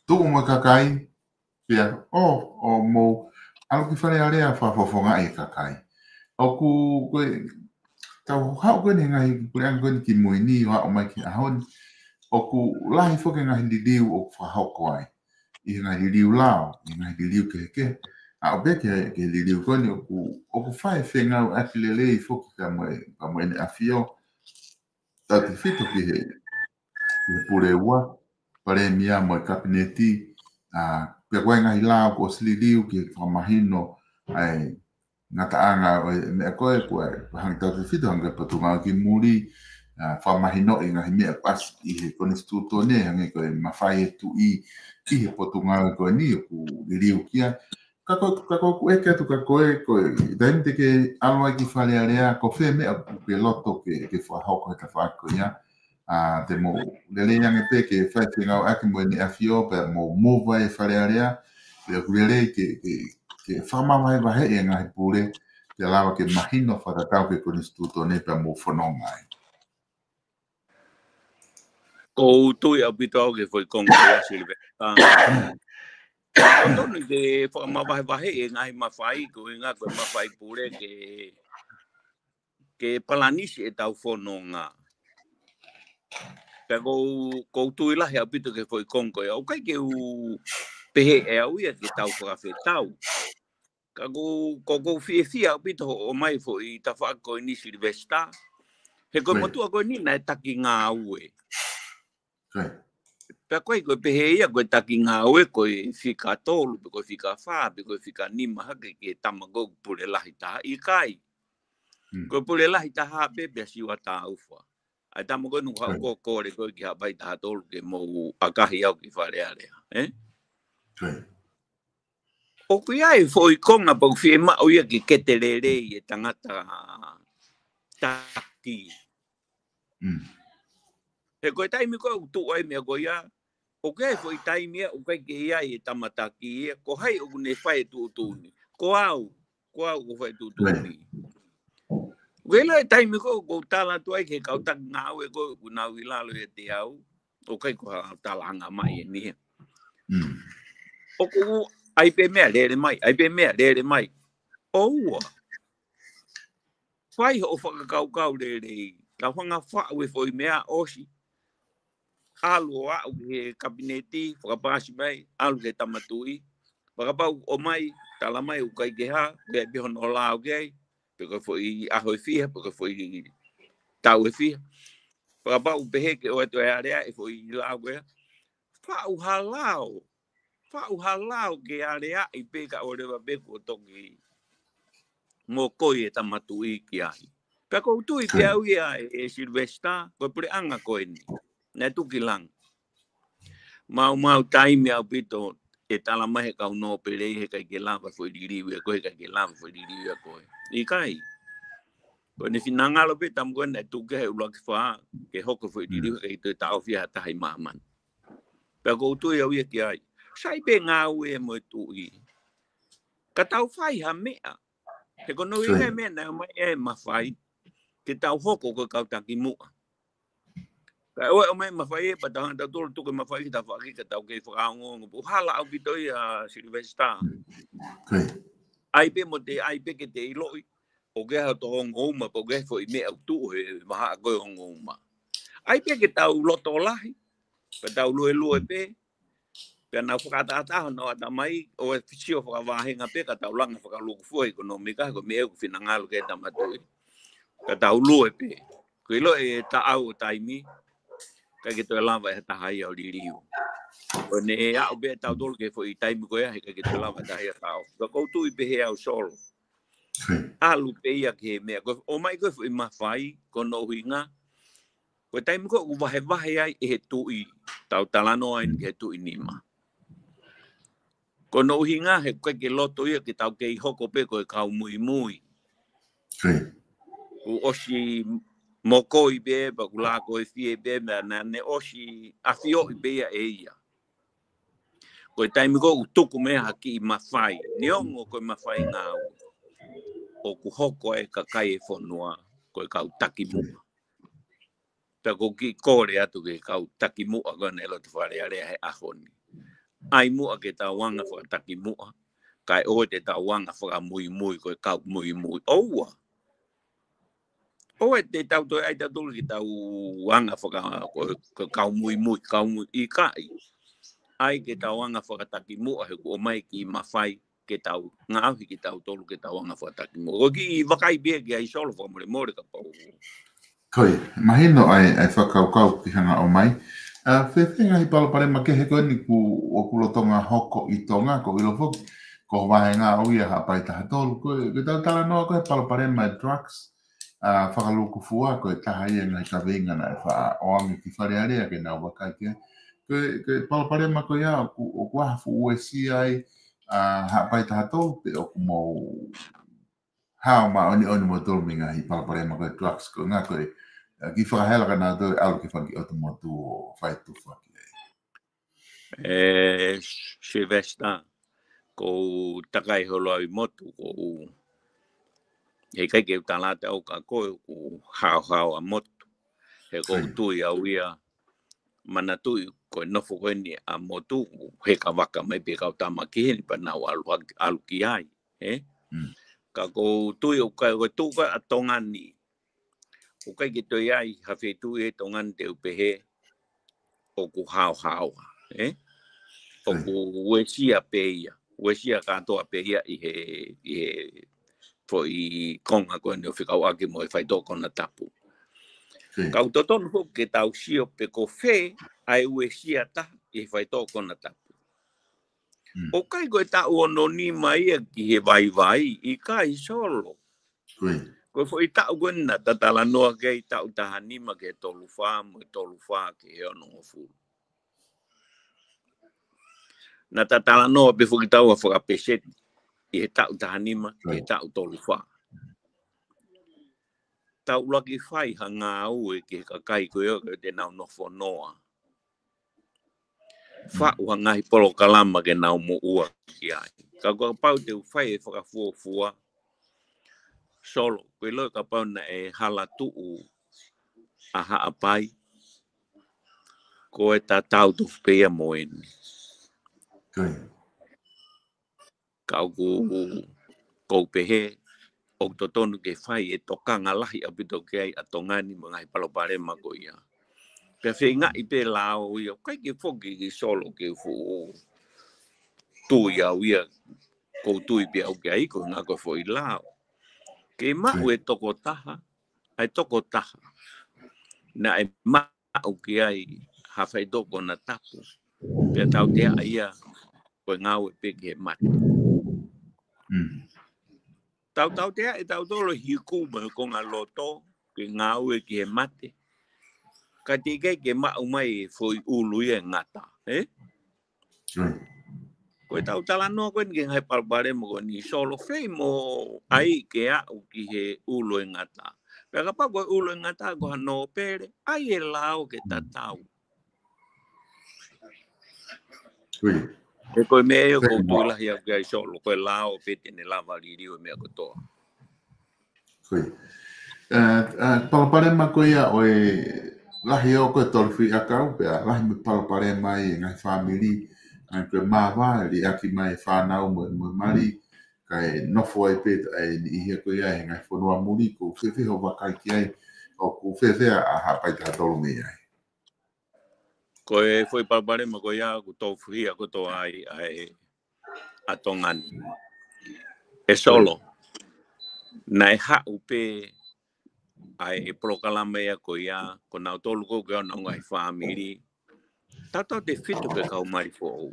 tuʻu mo e kakai, pea, ʻo, ʻo mou, ʻalu ki Fale Alea fakafofongaʻi e kakai. ʻOku, ko e, tau haʻu ko eni he ngaahi puleʻanga ko eni kimui ni, ʻo haʻu mai ki he ʻaho ni. ʻOku lahi foki e ngaahi liliu ʻoku fakahoko ai. ʻI he ngaahi liliu lao, ʻi he ngaahi liliu kehekehe. ʻA ʻo pehē ki he, ki he liliu ko eni ʻoku, ʻoku fai fengāueʻaki lelei foki ka mo e, ka mo ʻEne ʻAfio. Tautefito ki he, ki he Pule Ua, Palēmia mo e Kapineti, ʻa, pea ko e ngaahi lao kuo ʻosi liliu ke fakamahino ai ngataʻanga ʻo e meʻa ko ē, ko e hangē tautefito hangē ko e Potungāue ki Muli, ʻa, fakamahinoʻi ngaahi meʻa ʻoku ʻasi ʻi he Konisitūtone, hangē ko e mafai e tuʻi ʻi he Potungāue ko eni ʻoku liliu ki ai. Ka ko, ka ko ʻeku ʻeke atu kia koe, ko e taimi te ke ʻalu ai ki Fale Alea, ko fē meʻa ʻoku ke loto ke, ke fakahoko he tafaʻaki ko ia. ʻA, te mou lelei ange pē ke fai fengāueʻaki mo ʻEne ʻAfio, pea mou move ai e Fale Alea, pea ʻoku lelei ke, ke, ke fakamavahevaheʻi e ngaahi pule, ke lava ke mahino fakatatau ki he Konisitūtone pea mou fononga ai. ʻOku ou tui ʻaupito au ki he foʻi konga ko ia Silivesitā. ʻOku totonu ke fakamavahevaheʻi e ngaahi mafai, ko e ngaahi ko e mafai pule ke, ke palanisi ʻetau fononga. Pea ʻoku ou, ʻoku ou tui lahi ʻaupito ki he foʻi konga ko ia. ʻOku ʻikai ke u pehē ʻe au ia ke tau fakafetau. Ka ʻoku ou, ʻoku ou fiefia ʻaupito hoʻo ʻomai foʻi tafaʻaki ko eni Sylvester. He ko e motuʻa ko eni naʻe taki ngāue. Pea ʻoku ʻikai ko e pehē ia ko e taki ngāue ko e fika tolu, pe ko e fika fā, pe ko e fika nima hake ki he tama ko ē ʻoku pule lahi taha, ʻikai. Ko e pule lahi taha pē pea Siua Taufa. ʻA e tama ko ē naʻa ku haʻu ʻo kole ko ē ki Haʻapai taha tolu ke mou ʻakahi au ki Fale Alea, ē? ʻOku ʻi ai e foʻi konga pau fiemaʻu ia ke kete lelei e tangata taki. He ko e taimi ko ē ʻoku tuʻu ai meʻa ko ia, ʻoku ʻi ai e foʻi taimi ia ʻoku ʻikai ke ʻi ai e tama taki ia, ko hai ʻoku ne fai e tuʻutuʻuni? Ko au, ko au ʻoku fai e tuʻutuʻuni. ʻOku ʻi ai e taimi ko ē ʻoku ou tala atu ai ki he kau taki ngāue ko ē ʻoku nau ʻi lalo ʻiate au, ʻoku ʻikai ko ha talaange mai eni ia. ʻOku ʻai pē meʻa lele mai, ʻai pē meʻa lele mai. ʻOua. Fai hoʻo fakakaukau lelei. Tau hanga faʻu e foʻi meʻa ʻosi. ʻAlu ʻo aʻu ki he kapineti, fakapaasi mai, ʻalu ki he tama tuʻi. Fakapapau ʻomai, tala mai ʻoku ʻikai ke hā, ʻoku ʻi ai pē hono lao ki ai, pe ko e foʻi ʻaho ʻe fiha, pe ko e foʻi taʻu ʻe fiha. Fakapapau pehē ke ʻoatu e aleaʻi e foʻi lao ko ia. Faʻu ha lao. Faʻu ha lao ke aleaʻi pē kae ʻoua leva pē kuo toki mokoi e tama tuʻi ki ai. Pea ʻoku ou tui pē au ia ē Sylvester, ko e puleʻanga ko eni. Naʻe tuki langa. Maumau taimi ʻaupito ʻe tala mai he kau nōpele he ʻikai ke lava foʻi liliu ia ko ē, he ʻikai ke lava foʻi liliu ia ko ē. ʻIkai. Ko ʻene finangalo pē tama ko ē naʻe tuki he ʻuluaki fā, ke hoko foʻi liliu he ʻikai toe taʻofi ha taha ʻi māmani. Pea ʻoku ou tui au ia ki ai. Sai pē ngāue mo e tuʻi. Ka tau fai ha meʻa. He ko hono ʻuhinga e meʻa naʻe ʻomai e mafai. Ke tau hoko ko e kau taki muʻa. Ka ʻoua ʻe ʻomai mafai ē, pea tau hanga tautolu tuku e mafai ki tafaʻaki ka tau kei fakaongoongo. Pea ʻoku hala ʻaupito ia Sylvester. ʻAi pē mo te, ʻai pē ke te ʻiloʻi. ʻOku ʻi ai hoto ongo uma, pe ʻoku ʻi ai foʻi meʻa ʻoku tuʻu he vahaʻa ko ē ongo uma. ʻAi pē ke tau loto lahi, pea tau luelue pē, pea nau fakaʻataʻatā honau ʻatamai, ʻo e fisio fakavāhenga pē ka tau langa fakalūkufua ʻekonōmika, ko e meʻa ʻoku finangalo ki ai e tama tuʻi. Ka tau lue pē. Ko e ʻilo e taʻau ʻo taimi, ʻikai ke toe lava ʻe ha taha ia ʻo liliu. Ko ʻene aʻu pē tautolu ki he foʻi taimi ko ia, he ʻikai ke toe lava ʻe ha taha ia ʻo taʻofi. Ka ʻoku ou tui pehē au Solo. ʻAlu pē ia ki he meʻa. Ko e ʻomai ko ē foʻi mafai, ko hono ʻuhinga. Ko e taimi ko ē ʻoku vahevahe ai ʻe he tuʻi, tau talanoa eni ki he tuʻi nima. Ko hono ʻuhinga he ʻoku ʻikai ke loto ia ke tau kei hoko pē ko e kau muimui. ʻOku ʻosi mokoi pē, pea ʻoku lākoifie pē, pea naʻa ne ʻosi ʻafioʻi pē ia ʻe ia. Ko e taimi ko ē ʻoku tuku mei ai ha kiʻi mafai, neongo ko e mafai ngāue, ʻoku hoko ai e kakai e fonua ko e kau taki muʻa. Pea ʻoku ou kiʻi kole atu ki he kau taki muʻa ko ē naʻe loto Fale Alea he ʻaho ni. ʻAi muʻa ke tau anga fakataki muʻa, kae ʻoua te tau anga fakamuimui ko e kau muimui. ʻOua. ʻOua te tau toe ʻai tautolu ke tau anga faka-, ko, ko e kau muimui, kau mui, ʻikai. ʻAi ke tau anga fakataki muʻa he ʻoku ʻomai e kiʻi mafai ke tau ngaohi kitautolu ke tau anga fakataki muʻa. Ko e kiʻi vakai pē ia ki ai Solo fakamolemole kapau. Ko ia, mahino ʻa e, ʻa e fakakaukau ke hanga ʻo ʻomai. ʻA, fēfē ngaahi palopalema kehe ko eni ʻoku, ʻoku lolotonga hoko ʻi Tonga, ʻoku ou ʻilo foki, ko e vāhenga ʻo ia Haʻapai taha tolu, ko e, ko e tau talanoa ko e palopalema e drugs, ʻa, fakalūkufua ko e taha ia e ngaahi kaveinga naʻe faʻa ʻoange ki Fale Alea ke nau vakai ki ai. Ko e, ko e palopalema ko ia ʻoku, ʻoku ʻi ai ha fuʻu uesia ai, ʻa, Haʻapai taha tolu pe ʻoku mou hao māʻoniʻoni moutolu mei he ngaahi palopalema ko e drugs ko e ngaahi ko e, ʻa, kiʻi fakahela ka nau toe ʻalu ki he fanga kiʻi ʻotu motu ʻo fai tufa ki ai. ʻE Sylvester, ʻoku ou takai holo au ʻi motu, ʻoku ou, he ʻikai ke u tala atu au kia koe ʻoku ou haohaoa motu. He ʻoku ou tui au ia, manatuʻi ko e nofo ko eni ʻa motu, he ka vaka mai pē kau tama ki heni pea nau ʻalu hake, ʻalu ki ai, ē? Ka ʻoku ou tui ʻoku ʻikai ko e tuʻu ko ē ʻa Tonga ni, ʻoku ʻikai ke toe ʻi ai ha feituʻu ʻi Tonga ni te u pehē ʻoku haohaoa, ē? ʻOku uesia pē ia, uesia kātoa pē ia ʻi he, ʻi he foʻi konga ko eni ʻo fekauʻaki mo e faitoʻo konatapu. Ka ʻoku totonu foki ke tau sio pe ko fē ʻa e uesia taha ʻi he faitoʻo konatapu. ʻOku ʻikai ko e taʻu ono nima ia ki he vaivai, ʻikai Solo. Ko e foʻi taʻu ko eni naʻa ta talanoa ki ai, taʻu taha nima ki he tolu fā, mo e tolu fā ki he onongofulu. Naʻa ta talanoa pē foki taua fakapeseti ʻi he taʻu taha nima ki he taʻu tolu fā. Tau laki fai ha ngāue ki he kakai ko ē ʻoku te nau nofo noa. Faʻu ha ngaahi polokalama ke nau moʻua ki ai. Ka kuo pau te u fai e fakafuofua. Solo, ko e ʻilo kapau naʻe hala tuʻu ʻa Haʻapai, ko e tatau tofu pē ia mo eni. Ka ʻoku, ʻoku ou pehē, ʻoku totonu ke fai e tokanga lahi ʻaupito ki ai ʻa Tonga ni mo e ngaahi palopalema ko ia. Pea feingaʻi pē lao ia, ʻoku ʻikai ke foki ki Solo ke u fuʻu tui au ia, ʻoku ou tui pē au ki ai, ko e ngaahi ko e foʻi lao. Ke maʻu e tokotaha, ʻa e tokotaha. Naʻe maʻu ki ai ha faitoʻo konatapu. Pea tautea ia ko e ngāue pē ki he mate. Tautautea ʻe tautolu hiku mo e konga loto ke ngāue ki he mate. Ka te ʻikai ke maʻu mai e foʻi ʻulu ia ʻe ngata, ē? Ko e tau talanoa ko eni ki he ngaahi palopalema ko eni Solo, fei mo ʻai ke aʻu ki he ʻulu ʻe ngata. Pea kapau ko e ʻulu ʻe ngata ko ha nōpele, ʻai e lao ke tatau. He ko e meʻa ia ʻoku ou tui lahi au ki ai Solo, ko e lao pē te ne lava liliu e meʻa kotoa. Ko ia. Ē, ē, palopalema ko ia ʻo e lahi ʻo ko e tolu fī ʻakau, pea lahi mo e palopalema ʻi he ngaahi fāmili, ngaahi ko e māvae, liʻaki mai e fānau mo, mo e mali, kae nofo ai pē ʻa e niʻihi ko ia he ngaahi fonua muli, ʻoku fēfē hoʻo vakai ki ai, ʻoku fēfē ʻa Haʻapai taha tolu mei ai. Ko e foʻi palopalema ko ia ʻoku tofuhia kotoa ai ʻa e ʻa Tonga ni. ʻE Solo, naʻe haʻu pē ʻa e polokalama ia ko ia, ko nautolu ko ē ʻoku ʻi ai honau ngaahi fāmili. Tautau tefito pē kau mali foʻou.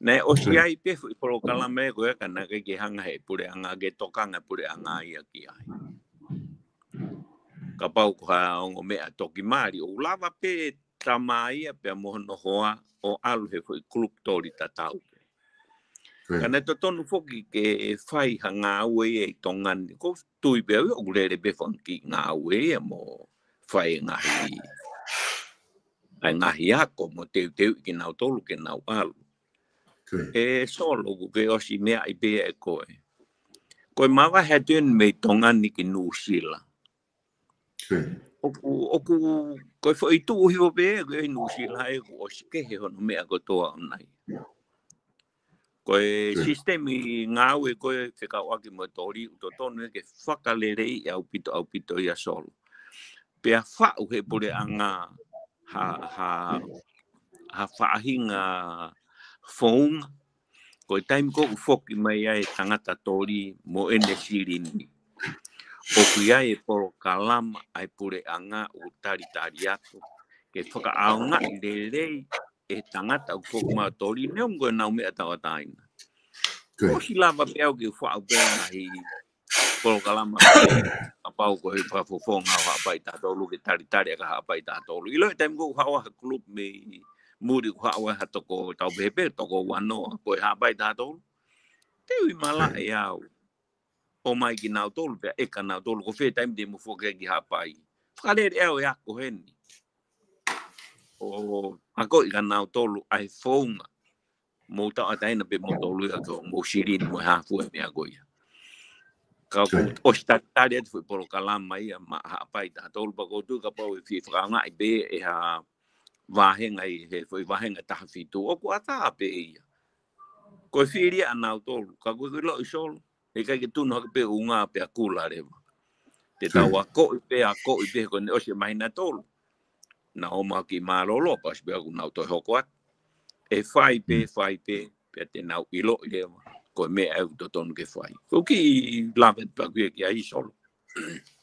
Naʻe ʻosi ai pē foʻi polokalama ia ko ia ka naʻe ʻikai ke hanga he puleʻanga ke tokanga puleʻanga ia ki ai. Kapau ko ha ongo meʻa toki mali, ʻoku lava pē tama ia pea mo hono hoa ʻo ʻalu he foʻi group toli tatau. Ka naʻe totonu foki ke fai ha ngāue ia ʻi Tonga ni. ʻOku ou tui pē au ʻoku lele pē fanga kiʻi ngāue ia mo fai e ngaahi, ʻa e ngaahi ako mo teuteuʻi kinautolu ke nau ʻalu. ʻE Solo, ʻoku ke ʻosi meaʻi pē ʻe koe. Ko e māvae atu eni mei Tonga ni ki Nuʻusila. ʻOku, ʻoku, ko e foʻi tuʻu hifo pē ʻoku ʻi Nuʻusila ʻoku ʻosi kehe hono meʻa kotoa ʻona ia. Ko e sisitemi ngāue ko e fekauʻaki mo e toli ʻoku totonu ke fakaleleiʻi ʻaupito, ʻaupito ia Solo. Pea faʻu he puleʻanga ha, ha, ha faʻahinga founga. Ko e taimi ko ē ʻoku foki mai ai e tangata toli mo ʻene silini, ʻoku ʻi ai e polokalama ʻa e puleʻanga ʻoku talitali atu ke fakaʻaongaʻi lelei e tangata ʻoku foki mai ʻo toli, neongo ʻenau meʻa tauʻatāina. ʻOsi lava pē au ke faʻu pē ngaahi polokalama kapau ko e fakafofonga ʻo Haʻapai taha tolu ke talitali ʻaki ʻa Haʻapai taha tolu. ʻIlo e taimi ko ē ʻoku haʻu ai ha group mei muli, ʻoku haʻu ai ha toko, tau pehē pē toko uanoa, ko e Haʻapai taha tolu. Te u ʻi malaʻe au ʻo ʻomai kinautolu pea ʻeka nautolu, ko fē taimi te mou foki ai ki Haʻapai. Fakalele au e ako heni ʻo akoʻi kinautolu ʻa e founga. Mou tauʻatāina pē moutolu ia ko hoʻomou silini mo e hā fua e meʻa ko ia. Ka ʻoku ʻosi talitali atu foʻi polokalama ia maʻa Haʻapai taha tolu, pea ʻoku ou tui kapau ʻe fie fakaʻaongaʻi pē ʻe ha vāhenga ʻi he foʻi vāhenga taha fitu, ʻoku ʻatā pē ia. Ko e fili ʻa nautolu, ka ko e ʻilo ʻe Solo, heʻikai ke tunu hake pē ʻunga pea kula leva. Te tau akoʻi pē, akoʻi pē, ko ʻene ʻosi e māhina ʻe tolu, nau ō mai ki mālōlō, pea ʻosi pē ʻoku nau toe hoko atu. ʻE fai pē, fai pē, pea te nau ʻiloʻi leva ko e meʻa ʻoku totonu ke fai. Ko e kiʻi lave atu pē ʻaku ia ki ai, Solo.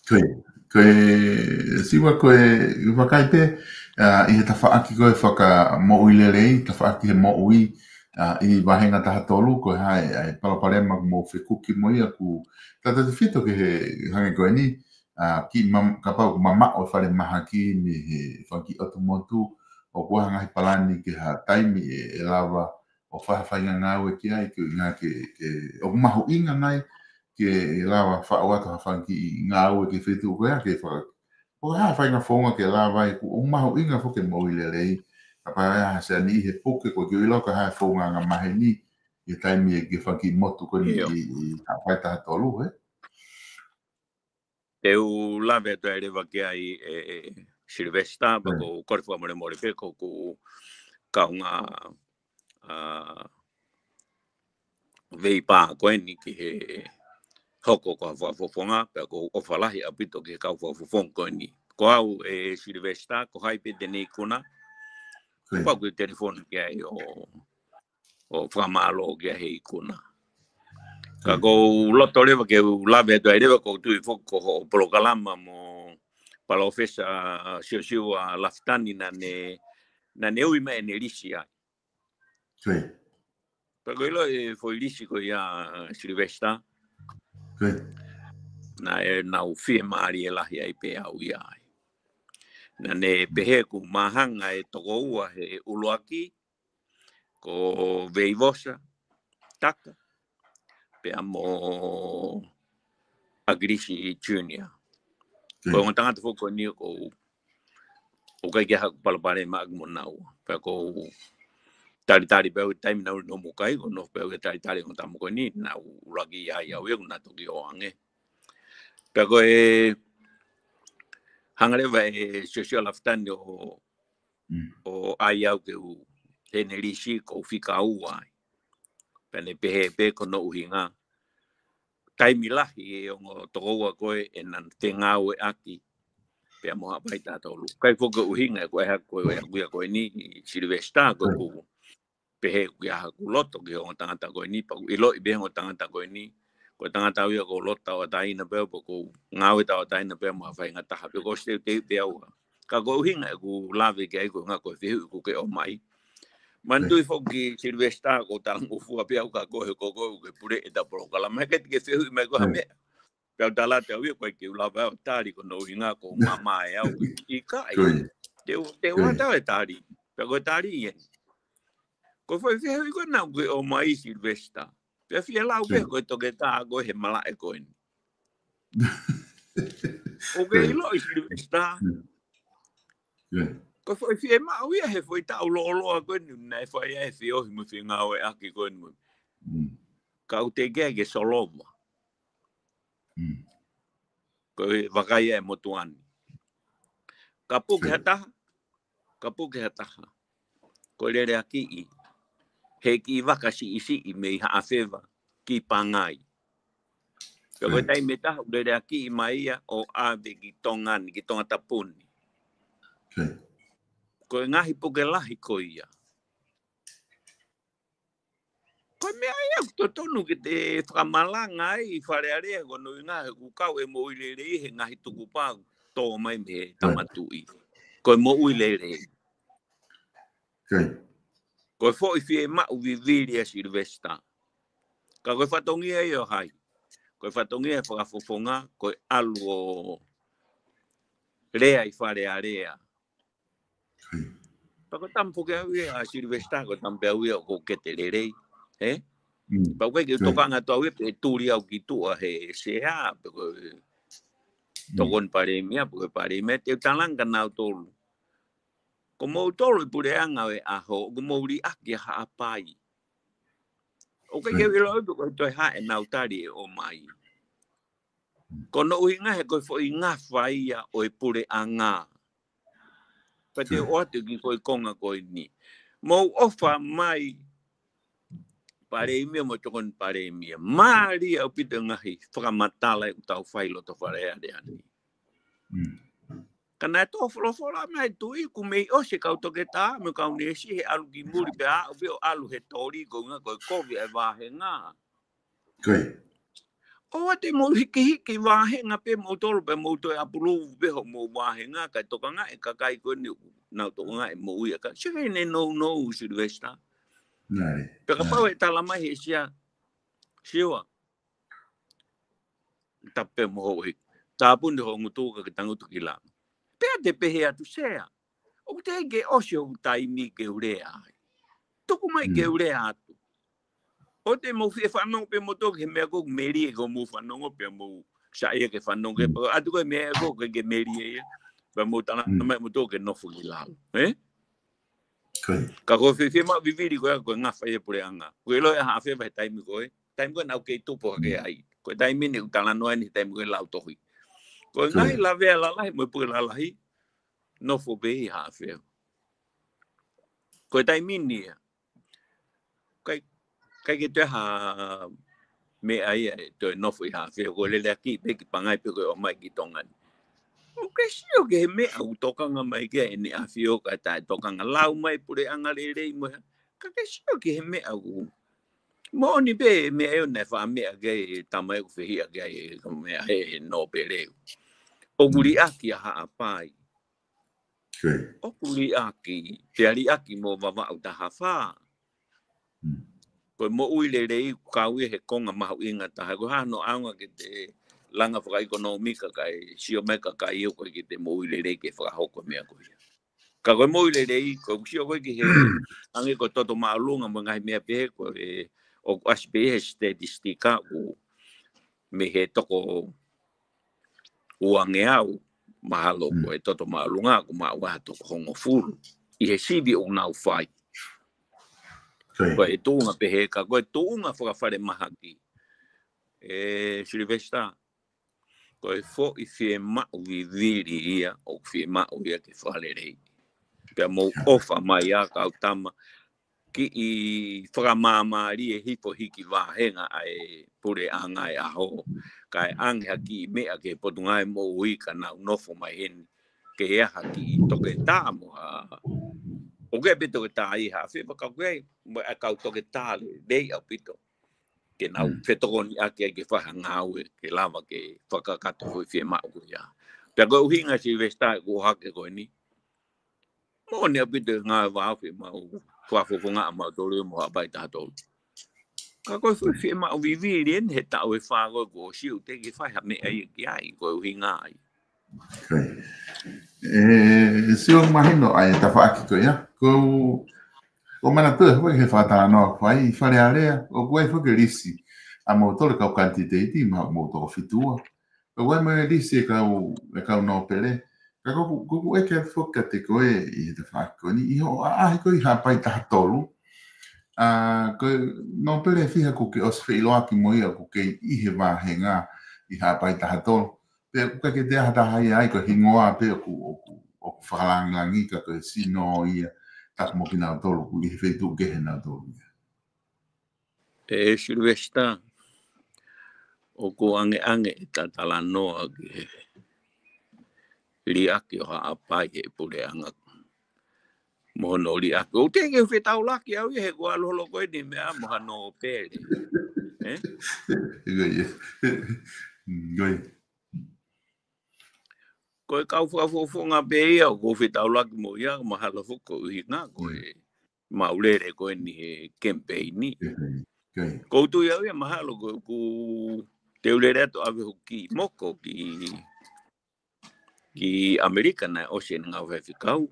Ko e, ko e, Siva, ko e, vakai pē, ʻa, ʻi he tafaʻaki ko e fakamoʻui lelei, tafaʻaki he moʻui, ʻa, ʻi vāhenga taha tolu, ko e hā e, ʻa e palopalema ʻoku mou fekuki mo ia, ʻoku tatau tefito ki he hangē ko eni, ʻa, kiʻi mam-, kapau ʻoku mamaʻo e falemahaki mei he fanga kiʻi ʻotu motu, ʻoku ʻi ai ha ngaahi palani ki ha taimi ʻe, ʻe lava ʻo fai ha faʻahinga ngāue ki ai, ko e ʻuhinga ke, ke, ʻoku mahuʻinga nai ke lava ʻo faʻu atu ha fanga kiʻi ngāue ki he feituʻu ko ia, ke faka-, ʻo ha faʻahinga founga ke lava ai, ʻoku mahuʻinga foki e moʻui lelei, kapau ʻe ʻi ai ha sea ni ʻi he puke, ko e kiʻi ʻilo ko e hā e founga angamaheni, ʻi he taimi ʻe ki he fanga kiʻi motu ko eni ʻi, ʻi Haʻapai taha tolu, ē? Te u lave atu ai leva ki ai, ʻe, ʻe Sylvester, pea ko e kole fakamolemole pē ko ʻeku kaungā, ʻa, veipā ko eni ki he hoko ko ha fakafofonga, pea ʻoku ou ʻofa lahi ʻaupito ki he kau fakafofonga ko eni. Ko au, ʻe Sylvester, ko hai pē te ne ikuna, pea ʻoku ou telefoni ki ai ʻo ʻo fakamālō ki he ikuna. Ka ʻoku ou loto leva ke u lave atu ai leva, ʻoku ou tui foki ko hoʻo polokalama mo Palōfesa Siosiua Lafitani naʻa ne, naʻa ne ui mai ʻene lisi ai. Pea ʻoku ou ʻilo e foʻi lisi ko ia, Sylvester. Naʻa nau fiemālie lahi ai pē au ia ai. Naʻa ne pehē ʻoku māhanga ʻe toko ua he ʻuluaki, ko Veivosa Taka, pea mo ʻAkilisi Junior. Ko e ongo tangata foki ko eni ʻoku, ʻoku ʻikai ke ʻi ai haku palopalema ʻaʻaku mo naua. Pea ʻoku ou talitali pē au he taimi naʻa nau ʻi Nomukai, ʻoku ou nofo pē au ʻo talitali ongo tama ko eni, naʻa ku ʻuluaki ʻi ai au ia, kuo na toki ō ange. Pea ko e hanga leva ʻe Siosiua Lafitani ʻo ʻo ʻai au ke u, heʻene lisi ʻoku ou fika ua ai. Pea ne pehē pē ko hono ʻuhinga, taimi lahi e ongo toko ua ko ē ʻe na fengāueʻaki pea mo Haʻapai taha tolu. ʻIkai foki ko e ʻuhinga ʻeku ʻai haku ia ko eni, Sylvester, ko ʻeku pehē ʻoku ʻi ai haku loto ki he ongo tangata ko eni, pea ʻoku ʻiloʻi pē ʻe he ongo tangata ko eni, ko e tangata au ia ʻoku ou loto tauʻatāina pē au, pea ʻoku ou ngāue tauʻatāina pē au mo ha faʻahinga taha, pea ʻoku ou ʻosi teuteu pē au. Ka ko e ʻuhinga ʻeku lave ki ai ko e ʻuhinga ko e fehuʻi ʻoku ke ʻomai. Manatuʻi foki, Sylvester, ʻoku ou talangofua pē au kia koe he ko koe ʻoku ke puleʻi ʻeta polokalama, he ʻikai te ke fehuʻi mai ko ha meʻa. Pea u tala atu au ia ko e kiʻi lava ʻo tali ko hono ʻuhinga ʻoku ou mamae au. ʻIkai. Te u, te u ʻatā e tali. Pea ko e tali ia. Ko e foʻi fehuʻi ko ena ʻoku ke ʻomai, Sylvester. Pea fie lau pē ko e toketā ko ē he malaʻe ko eni. ʻOku ke ʻiloʻi, Sylvester. Ko e foʻi fiemaʻu ia he foʻi taʻu lōloa ko eni naʻe fai ai e feohi mo e fengāueʻaki ko eni. Ka ʻoku teʻeki ai ke solova. Ko e vakai ʻa e motuʻa ni. Ka puke ha taha, ka puke ha taha. Ko e leleakiʻi he kiʻi vaka siʻisiʻi mei Haʻafeva ki Pangai. Pea ko e taimi ʻe taha ʻoku leleakiʻi mai ia ʻo ʻave ki Tonga ni, ki Tongatapu ni. Ko e ngaahi puke lahi ko ia. Ko e meʻa ia ʻoku totonu ke te fakamalanga ai, Fale Alea, ko hono ʻuhinga he ʻoku kau e moʻui lelei he ngaahi tukupā ʻoku tō mai mei he Tama Tuʻi. Ko e moʻui lelei. Ko e foʻi fiemaʻu vivili ʻa Sylvester. Ka ko e fatongia ia ʻo hai? Ko e fatongia e fakafofonga, ko e ʻalu ʻo lea ʻi Fale Alea. Pea ko e tama foki au ia, ʻa Sylvester, ko e tama pē au ia ʻoku ou kete lelei. Ē? Pea ʻoku ʻikai ke u tokanga atu au ia pe tuli au ki tuʻa he sea, pe ko e tokoni palēmia, pe ko e palēmia, te u talanga kia nautolu. Ko moutolu e puleʻanga ʻo e ʻaho, ʻoku mou liʻaki ʻa Haʻapai. ʻOku ʻikai ke u ʻilo au pe ko e toe hā ʻenau tali ʻe ʻomai. Ko hono ʻuhinga he ko e foʻi ngafa ia ʻo e puleʻanga. Pea te u ʻoatu ki he foʻi konga ko eni. Mou ʻofa mai Palēmia mo e tokoni palēmia. Mālie ʻaupito e ngaahi fakamatala ʻoku tau fai loto Fale Alea ni. Ka naʻe tō folofola mai Tuʻi kuo mei ʻosi e kau toketā mo e kau neesi he ʻalu ki muli pea aʻu pē ʻo ʻalu he toli ko e ʻuhinga ko e kovi ʻa e vāhenga. ʻOua te mou hikihiki vāhenga pē moutolu pea mou toe approve pē hoʻomou vāhenga kae tokangaʻi e kakai ko eni ʻoku nau tokangaʻi e moʻui ʻa e kakai. Sio ki heʻene nounou Sylvester. Pea kapau ʻe tala mai he Sea, Siua, tapu pē mo hoʻo ʻEiki. Tāpuni hoʻo ngutu ka ke tangutu ki lalo. Pea te pehē atu Sea, ʻoku teʻeki ke ʻosi hoku taimi ke u lea ai. Tuku mai ke u lea atu. ʻOua te mou fie fanongo pē moutolu ki he meʻa ko ē ʻoku melie ke mou fanongo pea mou saiʻia ke fanongo ki he pea ʻatu ko e meʻa ko ē ʻoku ʻikai ke melie ia. Pea mou tala mai moutolu ke nofo ki lalo. Ē? Ka ko e fie, fiemaʻu vivili ko ia ko e ngafa ia e puleʻanga. Ko e ʻilo ʻe Haʻafeva he taimi ko ē. Taimi ko ē naʻa ku kei tupu hake ai. Ko e taimi ni ʻoku talanoa ni he taimi ko ē lautohi. Ko e ngaahi lavea lalahi mo e puke lalahi. Nofo pē ʻi Haʻafeva. Ko e taimi ni ia. ʻIkai, ʻikai ke toe ha meʻa ia ʻe toe nofo ʻi Haʻafeva. Ko e lele ʻaki pē ki Pangai pe ko e ʻomai ki Tonga ni. ʻOku ke sio ki he meʻa ʻoku tokanga mai ki ai ʻEne ʻAfio kae taʻetokanga, lau mai puleʻanga lelei mo e hā. Ka ke sio ki he meʻa ʻoku moʻoni pē meʻa ʻoku ne faʻa meʻa ki ai e tama ʻoku fehiʻa ki ai e meʻa he, he nōpele. ʻOku liʻaki ʻa Haʻapai. ʻOku liʻaki, pea liʻaki mo Vavaʻu taha fā. Ko e moʻui lelei ʻoku kau ia he konga mahuʻinga taha. Ko e hā hono ʻaonga ke te langa fakaʻekonōmika kae sio mai kakai ʻoku ʻikai ke te moʻui lelei ke fakahoko e meʻa ko ia. Ka ko e moʻui lelei, ko e sio ko ē ki he ʻange ko e toto māʻolunga mo e ngaahi meʻa pehē ko e ʻoku ʻasi pē he statistika ʻoku mei he toko uangeau, mahalo ko e toto māʻolunga ʻoku maʻu ai ha toko hongofulu ʻi he sivi ʻoku nau fai. Ko e tuʻunga pehē ka ko e tuʻunga fakafalemahaki. ʻE Sylvester, ko e foʻi fiemaʻu vivili ia ʻoku fiemaʻu ia ke fakalelei. Pea mou ʻofa mai ā kau tama kiʻi fakamāmālie hifo hiki vāhenga ʻa e puleʻanga ʻo e ʻaho. Kae ʻange ha kiʻi meʻa ki he Potungāue Moʻui ka nau nofo mai heni. Ke ʻi ai ha kiʻi toketā mo ha. ʻOku ʻi ai pē toketā ʻi Haʻafeva ka ʻoku ʻi ai mo e kau toketā lelei ʻaupito. Ke nau fetokoniʻaki ai ke fai ha ngāue, ke lava ke fakakakato foʻi fiemaʻu ko ia. Pea ko e ʻuhinga Sylvester ʻeku ʻohake ko eni. Moʻoni ʻaupito e ngāue vāofi ʻoku mau fakafofongaʻi ʻa mautolu mo Haʻapai taha tolu. Ka ko e foʻi fiemaʻu vivili eni he taʻu ʻe fā ko ē kuo ʻosi ʻoku teʻeki fai ha meʻa ia ki ai, ko e ʻuhinga ia. ʻE, Siua, mahino ʻa e tafaʻaki ko ia. Ko, ko e manatu ʻe hoko he fakatalanoa ko ia ʻi Fale Alea, ʻoku ʻi ai foki e lisi ʻa mautolu kau kanititeiti, ma, mo toko fitu ua. ʻOku ʻi ai mo e lisi e kau, e kau nōpele. Ka ko ʻeku, ko ʻeku ʻeke atu foki kiate koe ʻi he tafaʻaki ko eni, ʻi hoʻo ʻaʻahi ko ē ʻi Haʻapai taha tolu. ʻA, ko e nōpele ʻe fiha kuo ke ʻosi feʻiloaki mo ia ʻoku kei ʻi he vāhenga ʻi Haʻapai taha tolu. Pea ʻoku ʻikai ke toe ʻi ai ha taha ia ai ko e hingoa pē ʻoku, ʻoku, ʻoku fakalāngilangi ka ko e sino ia, taku mo kinautolu ʻoku ʻi he feituʻu kehe nautolu ia. ʻE Sylvester, ʻoku ʻangeʻange ʻeta talanoa ki he liʻaki ʻo Haʻapai he puleʻanga. Mo hono liʻaki. ʻOku teʻeki ke u fetaulaki au ia he kuo ʻalu holo ko eni meʻa mo ha nōpele. Ē? Ko ia. Ko ia. Ko e kau fakafofonga pē ia ʻoku ou fetaulaki mo ia, mahalo foki ko e ʻuhinga ko e mau lele ko eni he kemipeini. Ko ia. Ko u tui au ia mahalo ko ʻeku teu lele atu ʻave hoku kiʻi moko ki, ki ʻAmelika naʻe ʻosi ʻene ngāue faifekau.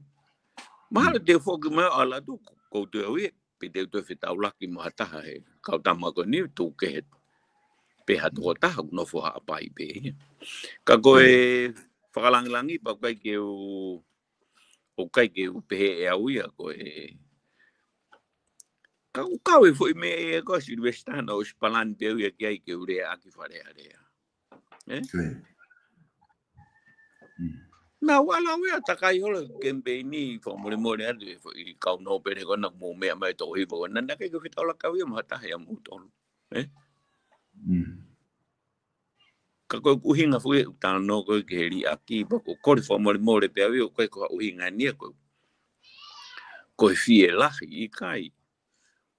Mahalo te u foki mai ʻo ʻalu atu ko u tui au ia, pe te u toe fetaulaki mo ha taha he kau tama ko eni tuku kehe pe ha tokotaha ʻoku nofo Haʻapai pē ia. Ka ko e fakalāngilangi pea ʻoku ʻikai ke u, ʻoku ʻikai ke u pehē ʻe au ia ko e. Ka ʻoku kau e foʻi meʻa ia ko ē Sylvester naʻe ʻosi palani pē au ia ki ai ke u leaʻaki Fale Alea. Ē? Naʻa ku ʻalu au ia ʻo takai holo he kemipeini, fakamolemole atu e foʻi kau nōpele ko ena kuo mou meʻa mai, toko hiva ko ena, naʻe ʻikai ke fetaulaki au ia mo ha taha ia moutolu. Ē? Mm. Ka ko e ʻuhinga foki ʻeku talanoa ko ē ki he liʻaki, pea ʻoku ou kole fakamolemole pē au ia, ʻoku ʻikai ko ha ʻuhinga eni ia ko, ko e fie lahi, ʻikai.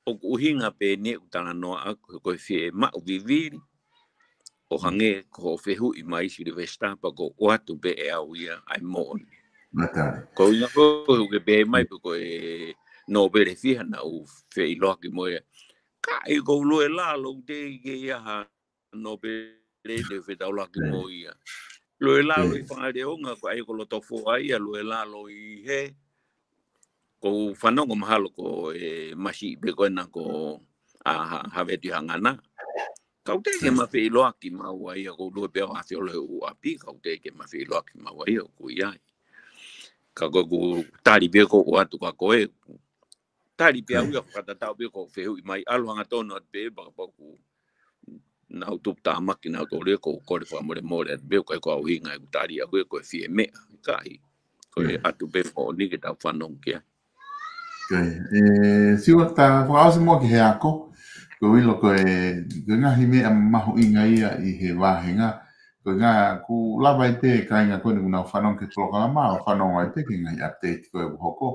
ʻOku ʻuhinga pē eni ʻeku talanoa ʻaʻaku ko e fiemaʻu vivili, ʻo hangē ko hoʻo fehuʻi mai Silivesitā, pea ʻoku ou ʻoatu pē ʻe au ia ʻa e moʻoni. Mātali. Ko e ʻuhinga ko ē ʻoku ke pehē mai pē ko e nōpele fiha naʻa ku feʻiloaki mo ia. Ka ʻi ko e lue lalo te ke ia ha nōpele te fetaulaki mo ia. Lue lalo ʻi Fangaleonga, ko ai ko loto foʻi ia, lue lalo ʻi he, ʻoku ou fanongo mahalo ko e masiʻi pē ko ena ko ʻa ha, ha vetu i hangana. Ka ʻoku teʻeki ke ma feʻiloaki maua ia, ʻoku ou lue pē au ʻo afe holo he ʻū ʻapi, ka ʻoku teʻeki ke ma feʻiloaki maua ia ʻoku ʻi ai. Ka ko ʻeku tali pē ʻoku ou ʻoatu kia koe, tali pē au ia, fakatatau pē ko e fehuʻi mai, ʻalu hangatonu atu pē, pea kapau ʻoku nau tupu tāmaki nautolu ia, ʻoku ou kole fakamolemole atu pē, ʻoku ʻikai ko ha ʻuhinga ʻeku tali ʻaʻaku ia ko e fie meʻa, ʻikai. Ko e ʻoatu pē moʻoni ke tau fanongo ki ai. ʻE, Siua, ta fakaʻosi muʻa ki he ako, ko e ʻilo ko e, ko e ngaahi meʻa mahuʻinga ia ʻi he vāhenga, ko e ngaahi, ʻoku lava ai pē kāinga ko eni ʻoku nau fanongo ki he polokalama, ʻo fanongo ai pē ki he ngaahi update ko ē ʻoku hoko,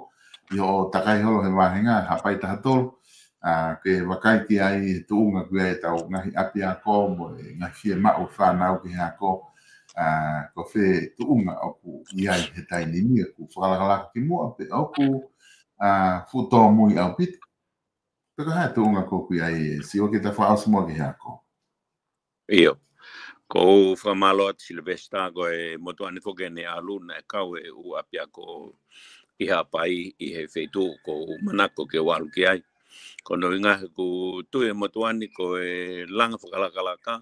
ʻi hoʻo takai holo he vāhenga, Haʻapai taha tolu, ʻa, ke vakai ki ai he tuʻunga ko ia ʻetau ngaahi ʻapiako mo e ngaahi fiemaʻu fānau ki he ako, ʻa, ko fē tuʻunga ʻoku ʻi ai he taimi ni, ʻoku fakalakalaka ki muʻa pe ʻoku, ʻa, fuʻu tōmui ʻaupito. Pe ko e hā e tuʻunga ʻoku ʻi ai, Siua, ke ta fakaʻosi muʻa ki he ako. ʻIo. ʻOku ou fakamālō atu Silivesitā, ko e motuʻa ni foki eni ʻalu naʻe kau e ʻū ʻapiako ʻi Haʻapai ʻi he feituʻu ʻoku ou manako ke u ʻalu ki ai. Ko hono ʻuhinga he ʻoku tui e motuʻa ni ko e langa fakalakalaka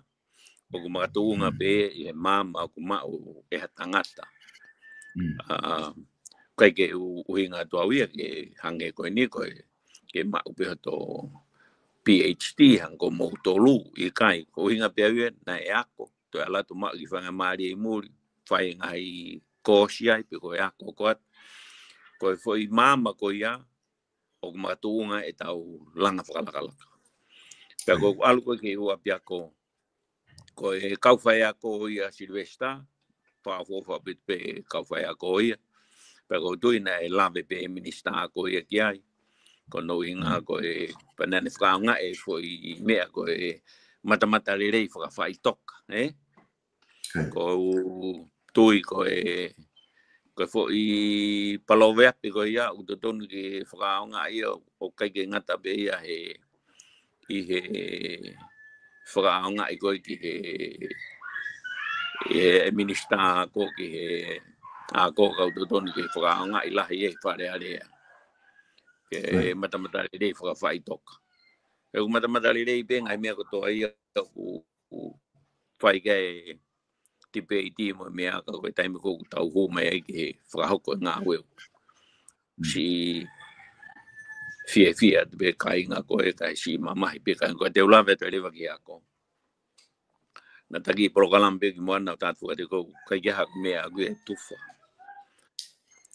ʻoku makatuʻunga pē ʻi he maama ʻoku maʻu ʻe ha tangata. ʻA, ʻikai ke u-, ʻuhinga atu au ia ke hangē ko eni ko e, ke maʻu pē hoto PhD hangē ko moutolu, ʻikai, ko e ʻuhinga pē au ia naʻe ako, toe ʻalu atu maʻu e kiʻi faingamālie ʻi muli, fai e ngaahi koosi ai, pe ko e ako ko ē. Ko e foʻi maama ko ia, ʻoku makatuʻunga ʻetau langa fakalakalaka. Pea ko ʻeku ʻalu ko ē ki he ʻū ʻapiako, ko e kau faiako ia Silivesitā, fakaʻofoʻofa ʻaupito pē kau faiako ia. Pea ʻoku ou tui naʻe lave pē ʻe he minisitā ako ia ki ai. Ko hono ʻuhinga ko e, pea naʻa ne fakaʻaongaʻi e foʻi meʻa ko e matamatalelei fakafaʻitoka, ē? ʻOku ou tui ko e, ko e foʻi palōveape ko ia ʻoku totonu ke fakaʻaongaʻi ia, ʻoku ʻikai ke ngata pē ia he, ʻi he fakaʻaongaʻi ko ē ki he, ʻi he minisitā ako ki he ako, ka ʻoku totonu ke fakaʻaongaʻi lahi ia ʻi Fale Alea. Ke matamatalelei fakafaʻitoka. He ʻoku matamatalelei pē ngaahi meʻa kotoa ia ʻoku fai ki ai e tipeiti mo e meʻa, ka ko e taimi ko ē ʻoku tau hū mai ai ke fakahoko e ngāue, ʻoku siʻi fiefia atu pē kāinga ko ē, kae siʻi mamahi pē kāinga ko ē. Te u lave atu leva ki he ako. Naʻa ta kiʻi polokalama pē kimuʻa naʻa ta tuʻu atu, ʻoku ʻikai ke ʻi ai haku meʻa ʻaʻaku ia ʻe tufa.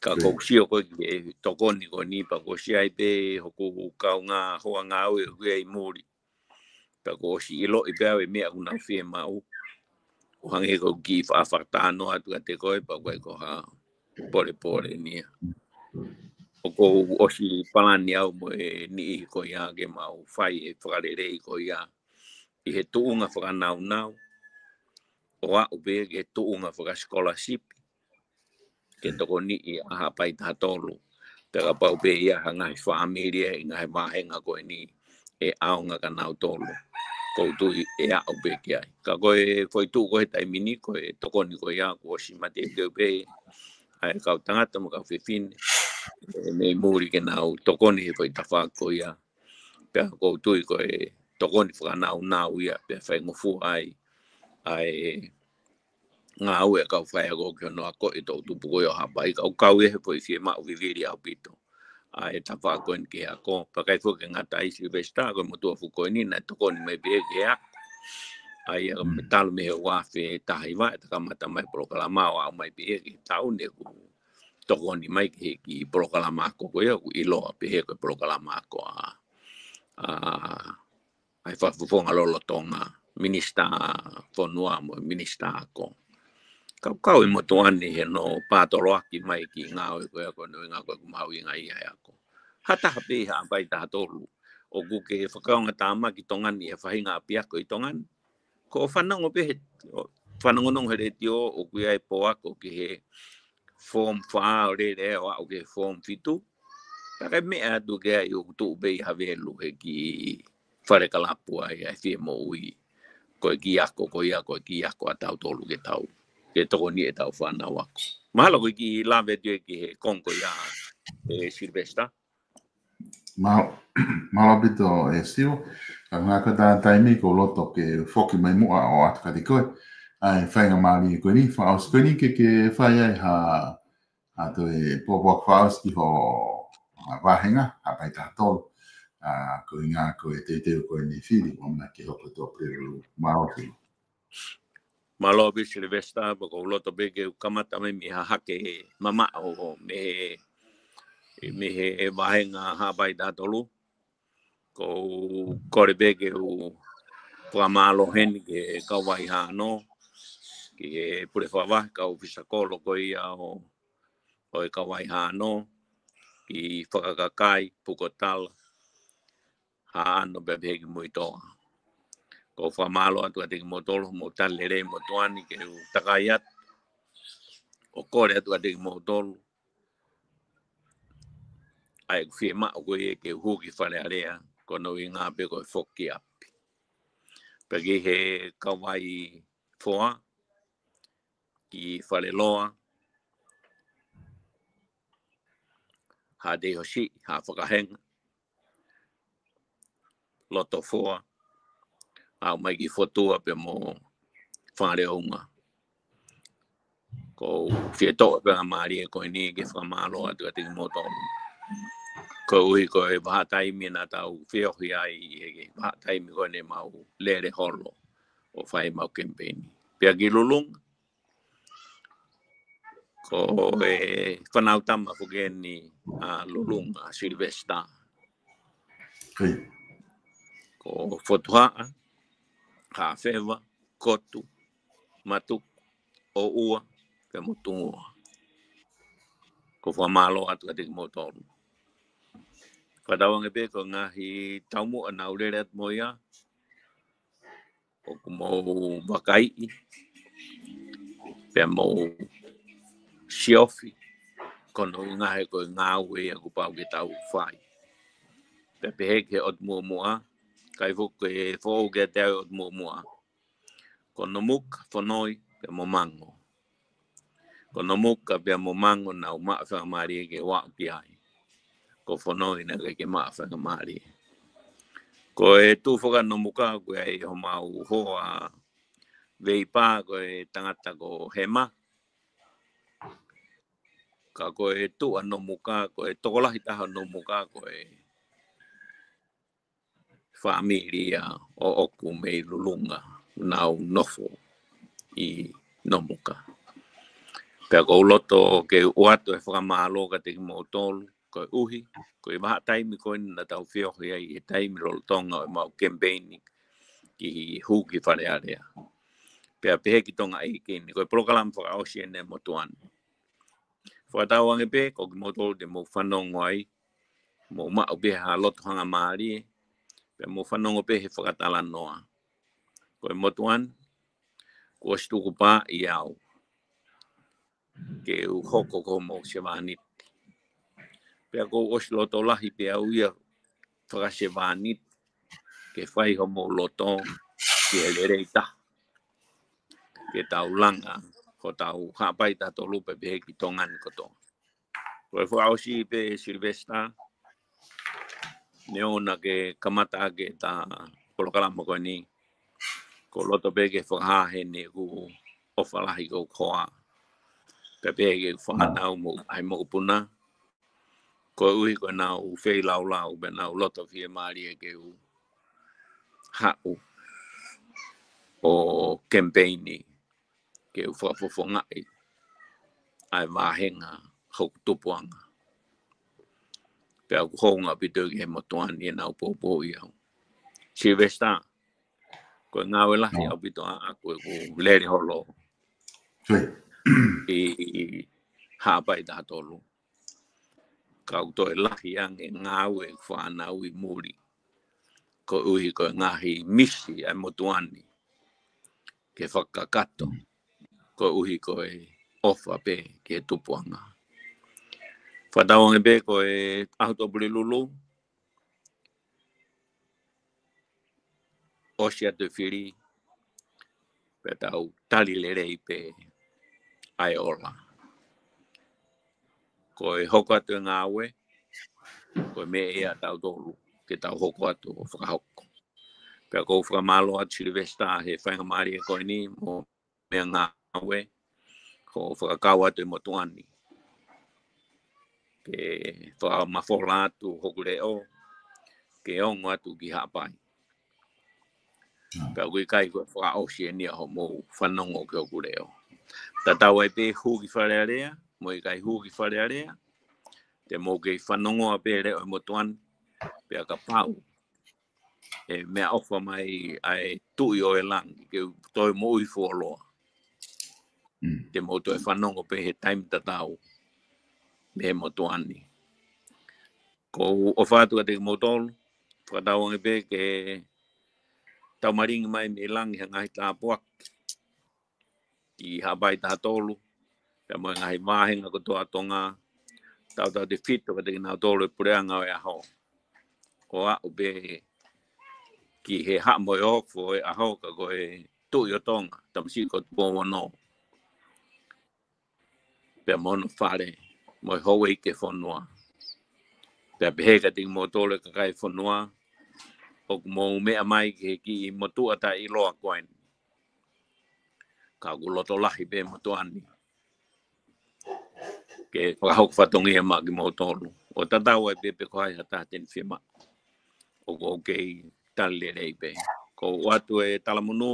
Ka ʻoku ou sio ko ē ki he tokoni ko eni, pea ʻoku ʻosi ʻi ai pē hoku kaungā hoa ngāue ʻoku ʻi ai ʻi muli. Pea kuo u ʻosi ʻiloʻi pē au e meʻa ʻoku nau fiemaʻu. ʻO hangē ko e kiʻi faʻa fakatalanoa atu kiate koe, pea ʻoku ʻikai ko ha polepole eni ia. ʻOku ou ʻosi palani au mo e niʻihi ko ia ke mau fai e fakalelei ko ia ʻi he tuʻunga fakanāunau, ʻo aʻu pē ki he tuʻunga fakasikolasipi, ke tokoniʻi ʻa Haʻapai taha tolu. Pea kapau pē ʻe ʻi ai ha ngaahi fāmili ʻi he ngaahi vāhenga ko eni ʻe ʻaonga kia nautolu, ʻoku ou tui ʻe aʻu pē ki ai. Ka ko e foʻi tuʻu ko ē he taimi ni, ko e tokoni ko ia kuo ʻosi mateuteu pē ʻa e kau tangata mo e kau fefine, ē, mei muli ke nau tokoni he foʻi tafaʻaki ko ia. Pea ʻoku ou tui ko e tokoni fakanāunau ia, pea faingofua ai ʻa e ngāue ʻa e kau faiako ki hono akoʻi e toʻutupu ko ia ʻo Haʻapai, ka ʻoku kau ia he foʻi fiemaʻu vivili ʻaupito ʻa e tafaʻaki ko eni ki he ako. Pea ʻikai foki ke ngata ai, Silivesitā, ko e motuʻa fuʻu ko eni naʻe tokoni mai pē ki he ako. ʻA ia, mm, talu mei he ua afe taha hiva, ʻe kamata mai polokalama ʻo aʻu mai pē ki he taʻu ni ʻoku tokoni mai ki he kiʻi polokalama ako ko ia, ʻoku ʻiloa pē he ko e polokalama ako ʻa, ʻa, ʻa e Fakafofonga Lolotonga, Minisitā Fonua mo e Minisitā Ako. Kaukau e motuʻa ni he ʻenau pātoloaki mai ki he ngāue ko ia ko hono ʻuhinga ko e ʻoku mahuʻinga ia e ako. Ha taha pē ʻi Haʻapai taha tolu ʻoku ke fakaongoongoa ki Tonga ni he faʻahinga ʻapiako ʻi Tonga ni. Ko e fanongo pē he, fanongonongo he letiō ʻoku ʻi ai e pō ako ki he form fā ʻo lele ʻo aʻu ki he form fitu. Pea ka meʻa atu ki ai ʻoku tuʻu pē ʻi Havelu he kiʻi fale kalapu ai ʻa e fie moʻui. Ko e kiʻi ako ko ia, ko e kiʻi ako ʻa tautolu ke tau, ke tokoni ʻetau fānau ako. Mahalo ko e kiʻi lave atu ia ki he konga ko ia ʻe Sylvester. Mahalo, mahalo ʻaupito ʻe Siu. Ka ngā ka tā taimi ʻoku ou loto ke foki mai muʻa ʻo ʻoatu kiate koe ʻa e faingamālie ko eni, fakaʻosi ko eni ke ke fai ai ha, ha toe pōpoaki fakaʻosi ki ho, ha vāhenga, Haʻapai taha tolu. ʻA, ko e ʻuhinga ko e teuteu ko eni fili, ʻoku ʻamanaki ke hoko ʻo toe pule lulu. Mālō Siu. Mālō ʻaupito Sylvester, pea ʻoku ou loto pē ke u kamata mai mei ha hake mamaʻo mei he, mei he vāhenga Haʻapai taha tolu. ʻOku ou kole pē ke u fakamālō heni ki he kau vaihānau, ki he pule fakavahe, kau ʻōfisa kolo ko ia ʻo, ʻo e kau vaihānau, ki he fakakakai, pukotala, Haʻano pea pehē ki Muitoa. ʻOku ou fakamālō atu kiate kimoutolu, mo tali lelei motuʻa ni ke u takai atu ʻo kole atu kiate kimoutolu ʻa ʻeku fiemaʻu ko ia ke u hū ki Fale Alea, ko hono ʻuhinga pē ko e foki ʻapi. Pea ki he kau vaifoa, ki Faleloa, Haʻateihosi, Haʻafakahenga, Lotofoa, aʻu mai ki Fotua pea mo Fangaleunga. ʻOku ou fie toʻo pē ʻa e mālie ko eni ke fakamālō atu kiate kimoutolu. Koeʻuhi ko e vahaʻa taimi naʻa tau feohi ai, ʻi he vahaʻa taimi ko eni ʻemau lele holo ʻo fai ʻemau kemipeini. Pea ki Lulunga, ko e fānau tama foki eni ʻa Lulunga, Sylvester. ʻIo. Ko Fotuhaʻa, Haʻafeva, Kotu, Matuku, ʻOua, pea mo Tungua. ʻOku ou fakamālō atu kiate kimoutolu. Fakatauange pē ko e ngaahi taumuʻa naʻa ku lele atu mo ia, ʻoku mou vakaiʻi, pea mou siofi, ko hono ʻuhinga he ko e ngāue ia kuo pau ke tau fai. Pea pehē ki he ʻotu muʻomuʻa, ʻikai foki ke foʻou kiate au e ʻotu muʻomuʻa. Ko Nomuka, Fonoi, pea mo Mango. Ko Nomuka pea mo Mango naʻa ku maʻu faingamālie ke u aʻu ki ai. Ko Fonoi naʻe ʻikai ke maʻu faingamālie. Ko e tuʻu foki ʻa Nomuka, ko ia ʻi homau hoa veipa, ko e tangata ko Hema. Ka ko e tuʻu ʻa Nomuka, ko e tokolahi taha ʻo Nomuka, ko e fāmili ia ʻoʻoku mei Lulunga, naʻa ku nofo ʻi Nomuka. Pea ʻoku ou loto ke u ʻoatu e fakamālō kiate kimoutolu, koeʻuhi ko e vahaʻa taimi ko eni naʻa tau feohi ai he taimi lolotonga ʻo ʻemau kemipeini ki he hū ki Fale Alea. Pea pehē ki Tonga ʻEiki ni, ko e polokalama fakaʻosi eni motuʻa ni. Fakatauange pē ko kimoutolu te mou fanongo ai, mou maʻu pē ha loto hangamālie, pea mou fanongo pē he fakatalanoa. Ko e motuʻa ni, kuo ʻosi tukupā ʻi au ke u hoko ko homou sevāniti. Pea kuo u ʻosi loto lahi pē au ia fakasevāniti, ke fai homou loto ki he lelei taha. Ke tau langa hotau Haʻapai taha tolu pea pehē ki Tonga ni kotoa. Ko e fakaʻosi pē Sylvester, neongo naʻa ke kamata ʻaki ʻeta polokalama ko eni, ʻoku ou loto pē ke fakahā heni ʻeku ʻofa lahi ki ho hoa. Pea pehē ki he fānau mo e ngaahi mokopuna, koeʻuhi ko ʻenau feilaulau, pea nau loto fiemālie ke u haʻu ʻo kemipeini ke u fakafofongaʻi ʻa e vāhenga hoku tupuʻanga. Pea ʻoku hounga ʻaupito ki he motuʻa ni ʻenau poupouʻi au. Sylvester, ko e ngāue lahi ʻaupito ʻaʻaku ʻeku lele holo ʻi Haʻapai taha tolu. Ka ʻoku toe lahi ange ngāue ʻeku fānau ʻi muli, koeʻuhi ko e ngaahi misi ʻa e motuʻa ni ke fakakakato, koeʻuhi ko e ʻofa pē ki he tupuʻanga. Fakatauange pē ko e ʻaho Tuʻapulelulu, ʻosi atu e fili, pea tau tali lelei pē ʻa e ola. Ko e hoko atu e ngāue, ko e meʻa ia ʻatautolu ke tau hoko atu ʻo fakahoko. Pea ʻoku ou fakamālō atu Sylvester he faingamālie ko eni mo e meʻangāue, ko e fakakau atu e motuʻa ni ke fakamafola atu hoku leʻo, ke ongo atu ki Haʻapai. Pea ʻoku ʻikai ko e fakaʻosi eni ʻa hoʻomou fanongo ki hoku leʻo. Tatau ai pē hū ki Fale Alea mo e ʻikai hū ki Fale Alea, te mou kei fanongoa pē leʻo e motuʻa ni, pea kapau ʻe meʻaʻofa mai ʻa e Tuʻi ʻo e langi ke u toe moʻui fuoloa, te mou toe fanongo pē he taimi tatau mei he motuʻa ni. ʻOku ou ʻofa atu kiate kimoutolu, fakatauange pē ke taumalingi mai mei langi ha ngaahi tāpuaki ki Haʻapai taha tolu, pea mo e ngaahi vāhenga kotoa ʻo Tonga, tautautefito kiate kinautolu e puleʻanga ʻo e ʻaho. ʻO aʻu pē ki he haʻa mo e ofo ʻo e ʻaho, ka ko e Tuʻi ʻo Tonga, tamasiʻi ko Tupou Ono, pea mo hono fale, mo e houʻeiki e fonua. Pea pehē kiate kimoutolu e kakai e fonua, ʻoku mou meʻa mai ki he kiʻi motuʻa taʻeʻiloa ko eni. Ka ʻoku loto lahi pē motuʻa ni ke fakahoko fatongia maʻa kimoutolu. ʻO tatau ai pē pe ko hai ha taha te ne fiemaʻu. ʻOku ou kei tali lelei pē. ʻOku ou ʻoatu e talamonū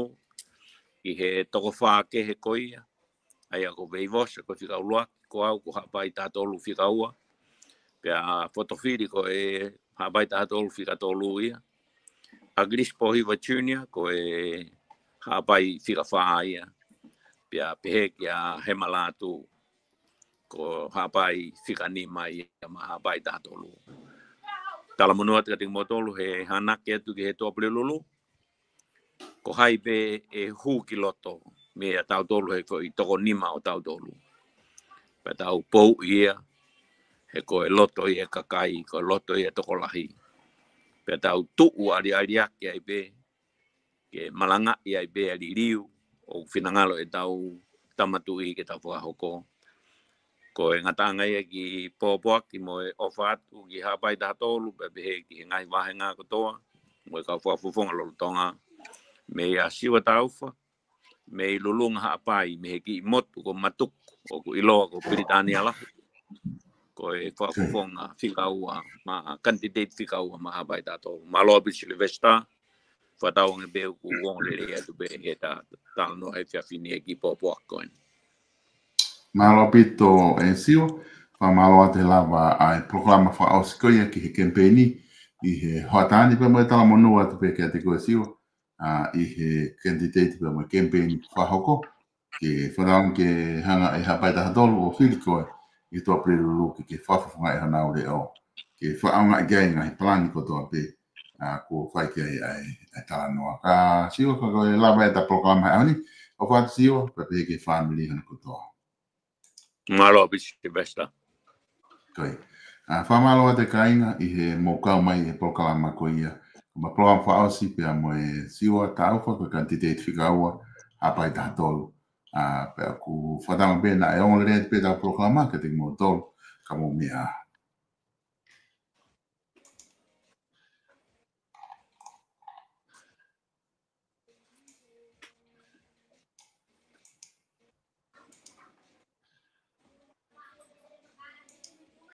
ki he toko fā kehe ko ia, ʻa ia ko Veivosa ko e fika ʻuluaki, ko au ko Haʻapai taha tolu fika ua, pea Fotofili ko e Haʻapai taha tolu fika tolu ia, ʻAkilisi Pōhiva Junior ko e Haʻapai fika fā ia, pea pehē kia Hema Lātū ko Haʻapai fika nima ia maʻa Haʻapai taha tolu. Talamonū atu kiate kimoutolu he hanake atu ki he Tuʻapulelulu, ko hai pē ʻe hū ki loto mei ʻatautolu he foʻi toko nima ʻo tautolu, pea tau pouʻi ia, he ko e loto ia e kakai, ko e loto ia e tokolahi. Pea tau tuʻu ʻaliʻaliaki ai pē, ke malangaʻi ai pē ʻa e liliu ʻoku finangalo ʻetau Tama Tuʻi ke tau fakahoko. Ko e ngataʻanga ia e kiʻi pōpoaki mo e ʻofa atu ki Haʻapai taha tolu, pea pehē ki he ngaahi vāhenga kotoa, mo e kau fakafofonga lolotonga, meia Siua Taufa, mei Lulunga Haʻapai, mei he kiʻi motu ko Matuku, ʻoku ʻiloa ko Pilitānia Lahi. Ko e fakafofonga fika ua, maʻa candidate fika ua maʻa Haʻapai taha tolu. Mālō ʻaupito Sylvester, fakatauange pē ʻoku ongo lelei atu pē he ta-, talanoa he efiafi ni e kiʻi pōpoaki ko eni. Mālō ʻaupito e Siua, fakamālō atu he lava ʻa e polokalama fakaʻosi ko ia ki he kemipeini ʻi he hoʻatā ni, pea mo e talamonū atu pē kiate koe Siua, ʻa, ʻi he candidate pea mo e kemipeini fakahoko. Ke fanongo ke hanga ʻe Haʻapai taha tolu ʻo fili koe ʻi he Tuʻapulelulu ke, ke fakafofongaʻi honau leʻo, ke fakaʻaongaʻi ki ai e ngaahi palani kotoa pē, ʻa, kuo fai ki ai ʻa e, ʻa e talanoa. Ka Siua, ka ko e lava ʻeta polokalama he ʻaho ni, ʻofa atu Siua, pea pehē ki he fāmili hono kotoa. Mālō ʻaupito Sylvester. Ko ia. ʻA, fakamālō atu kāinga ʻi he mou kau mai he polokalama ko ia. Ko e polokalama fakaʻosi pea mo e Siua Taufa ko e candidate fika ua, Haʻapai taha tolu. ʻA, pea ʻoku fakatauange pē naʻe ongo lelei atu pē ʻetau polokalama kiate kimoutolu, ka mou meʻa ā.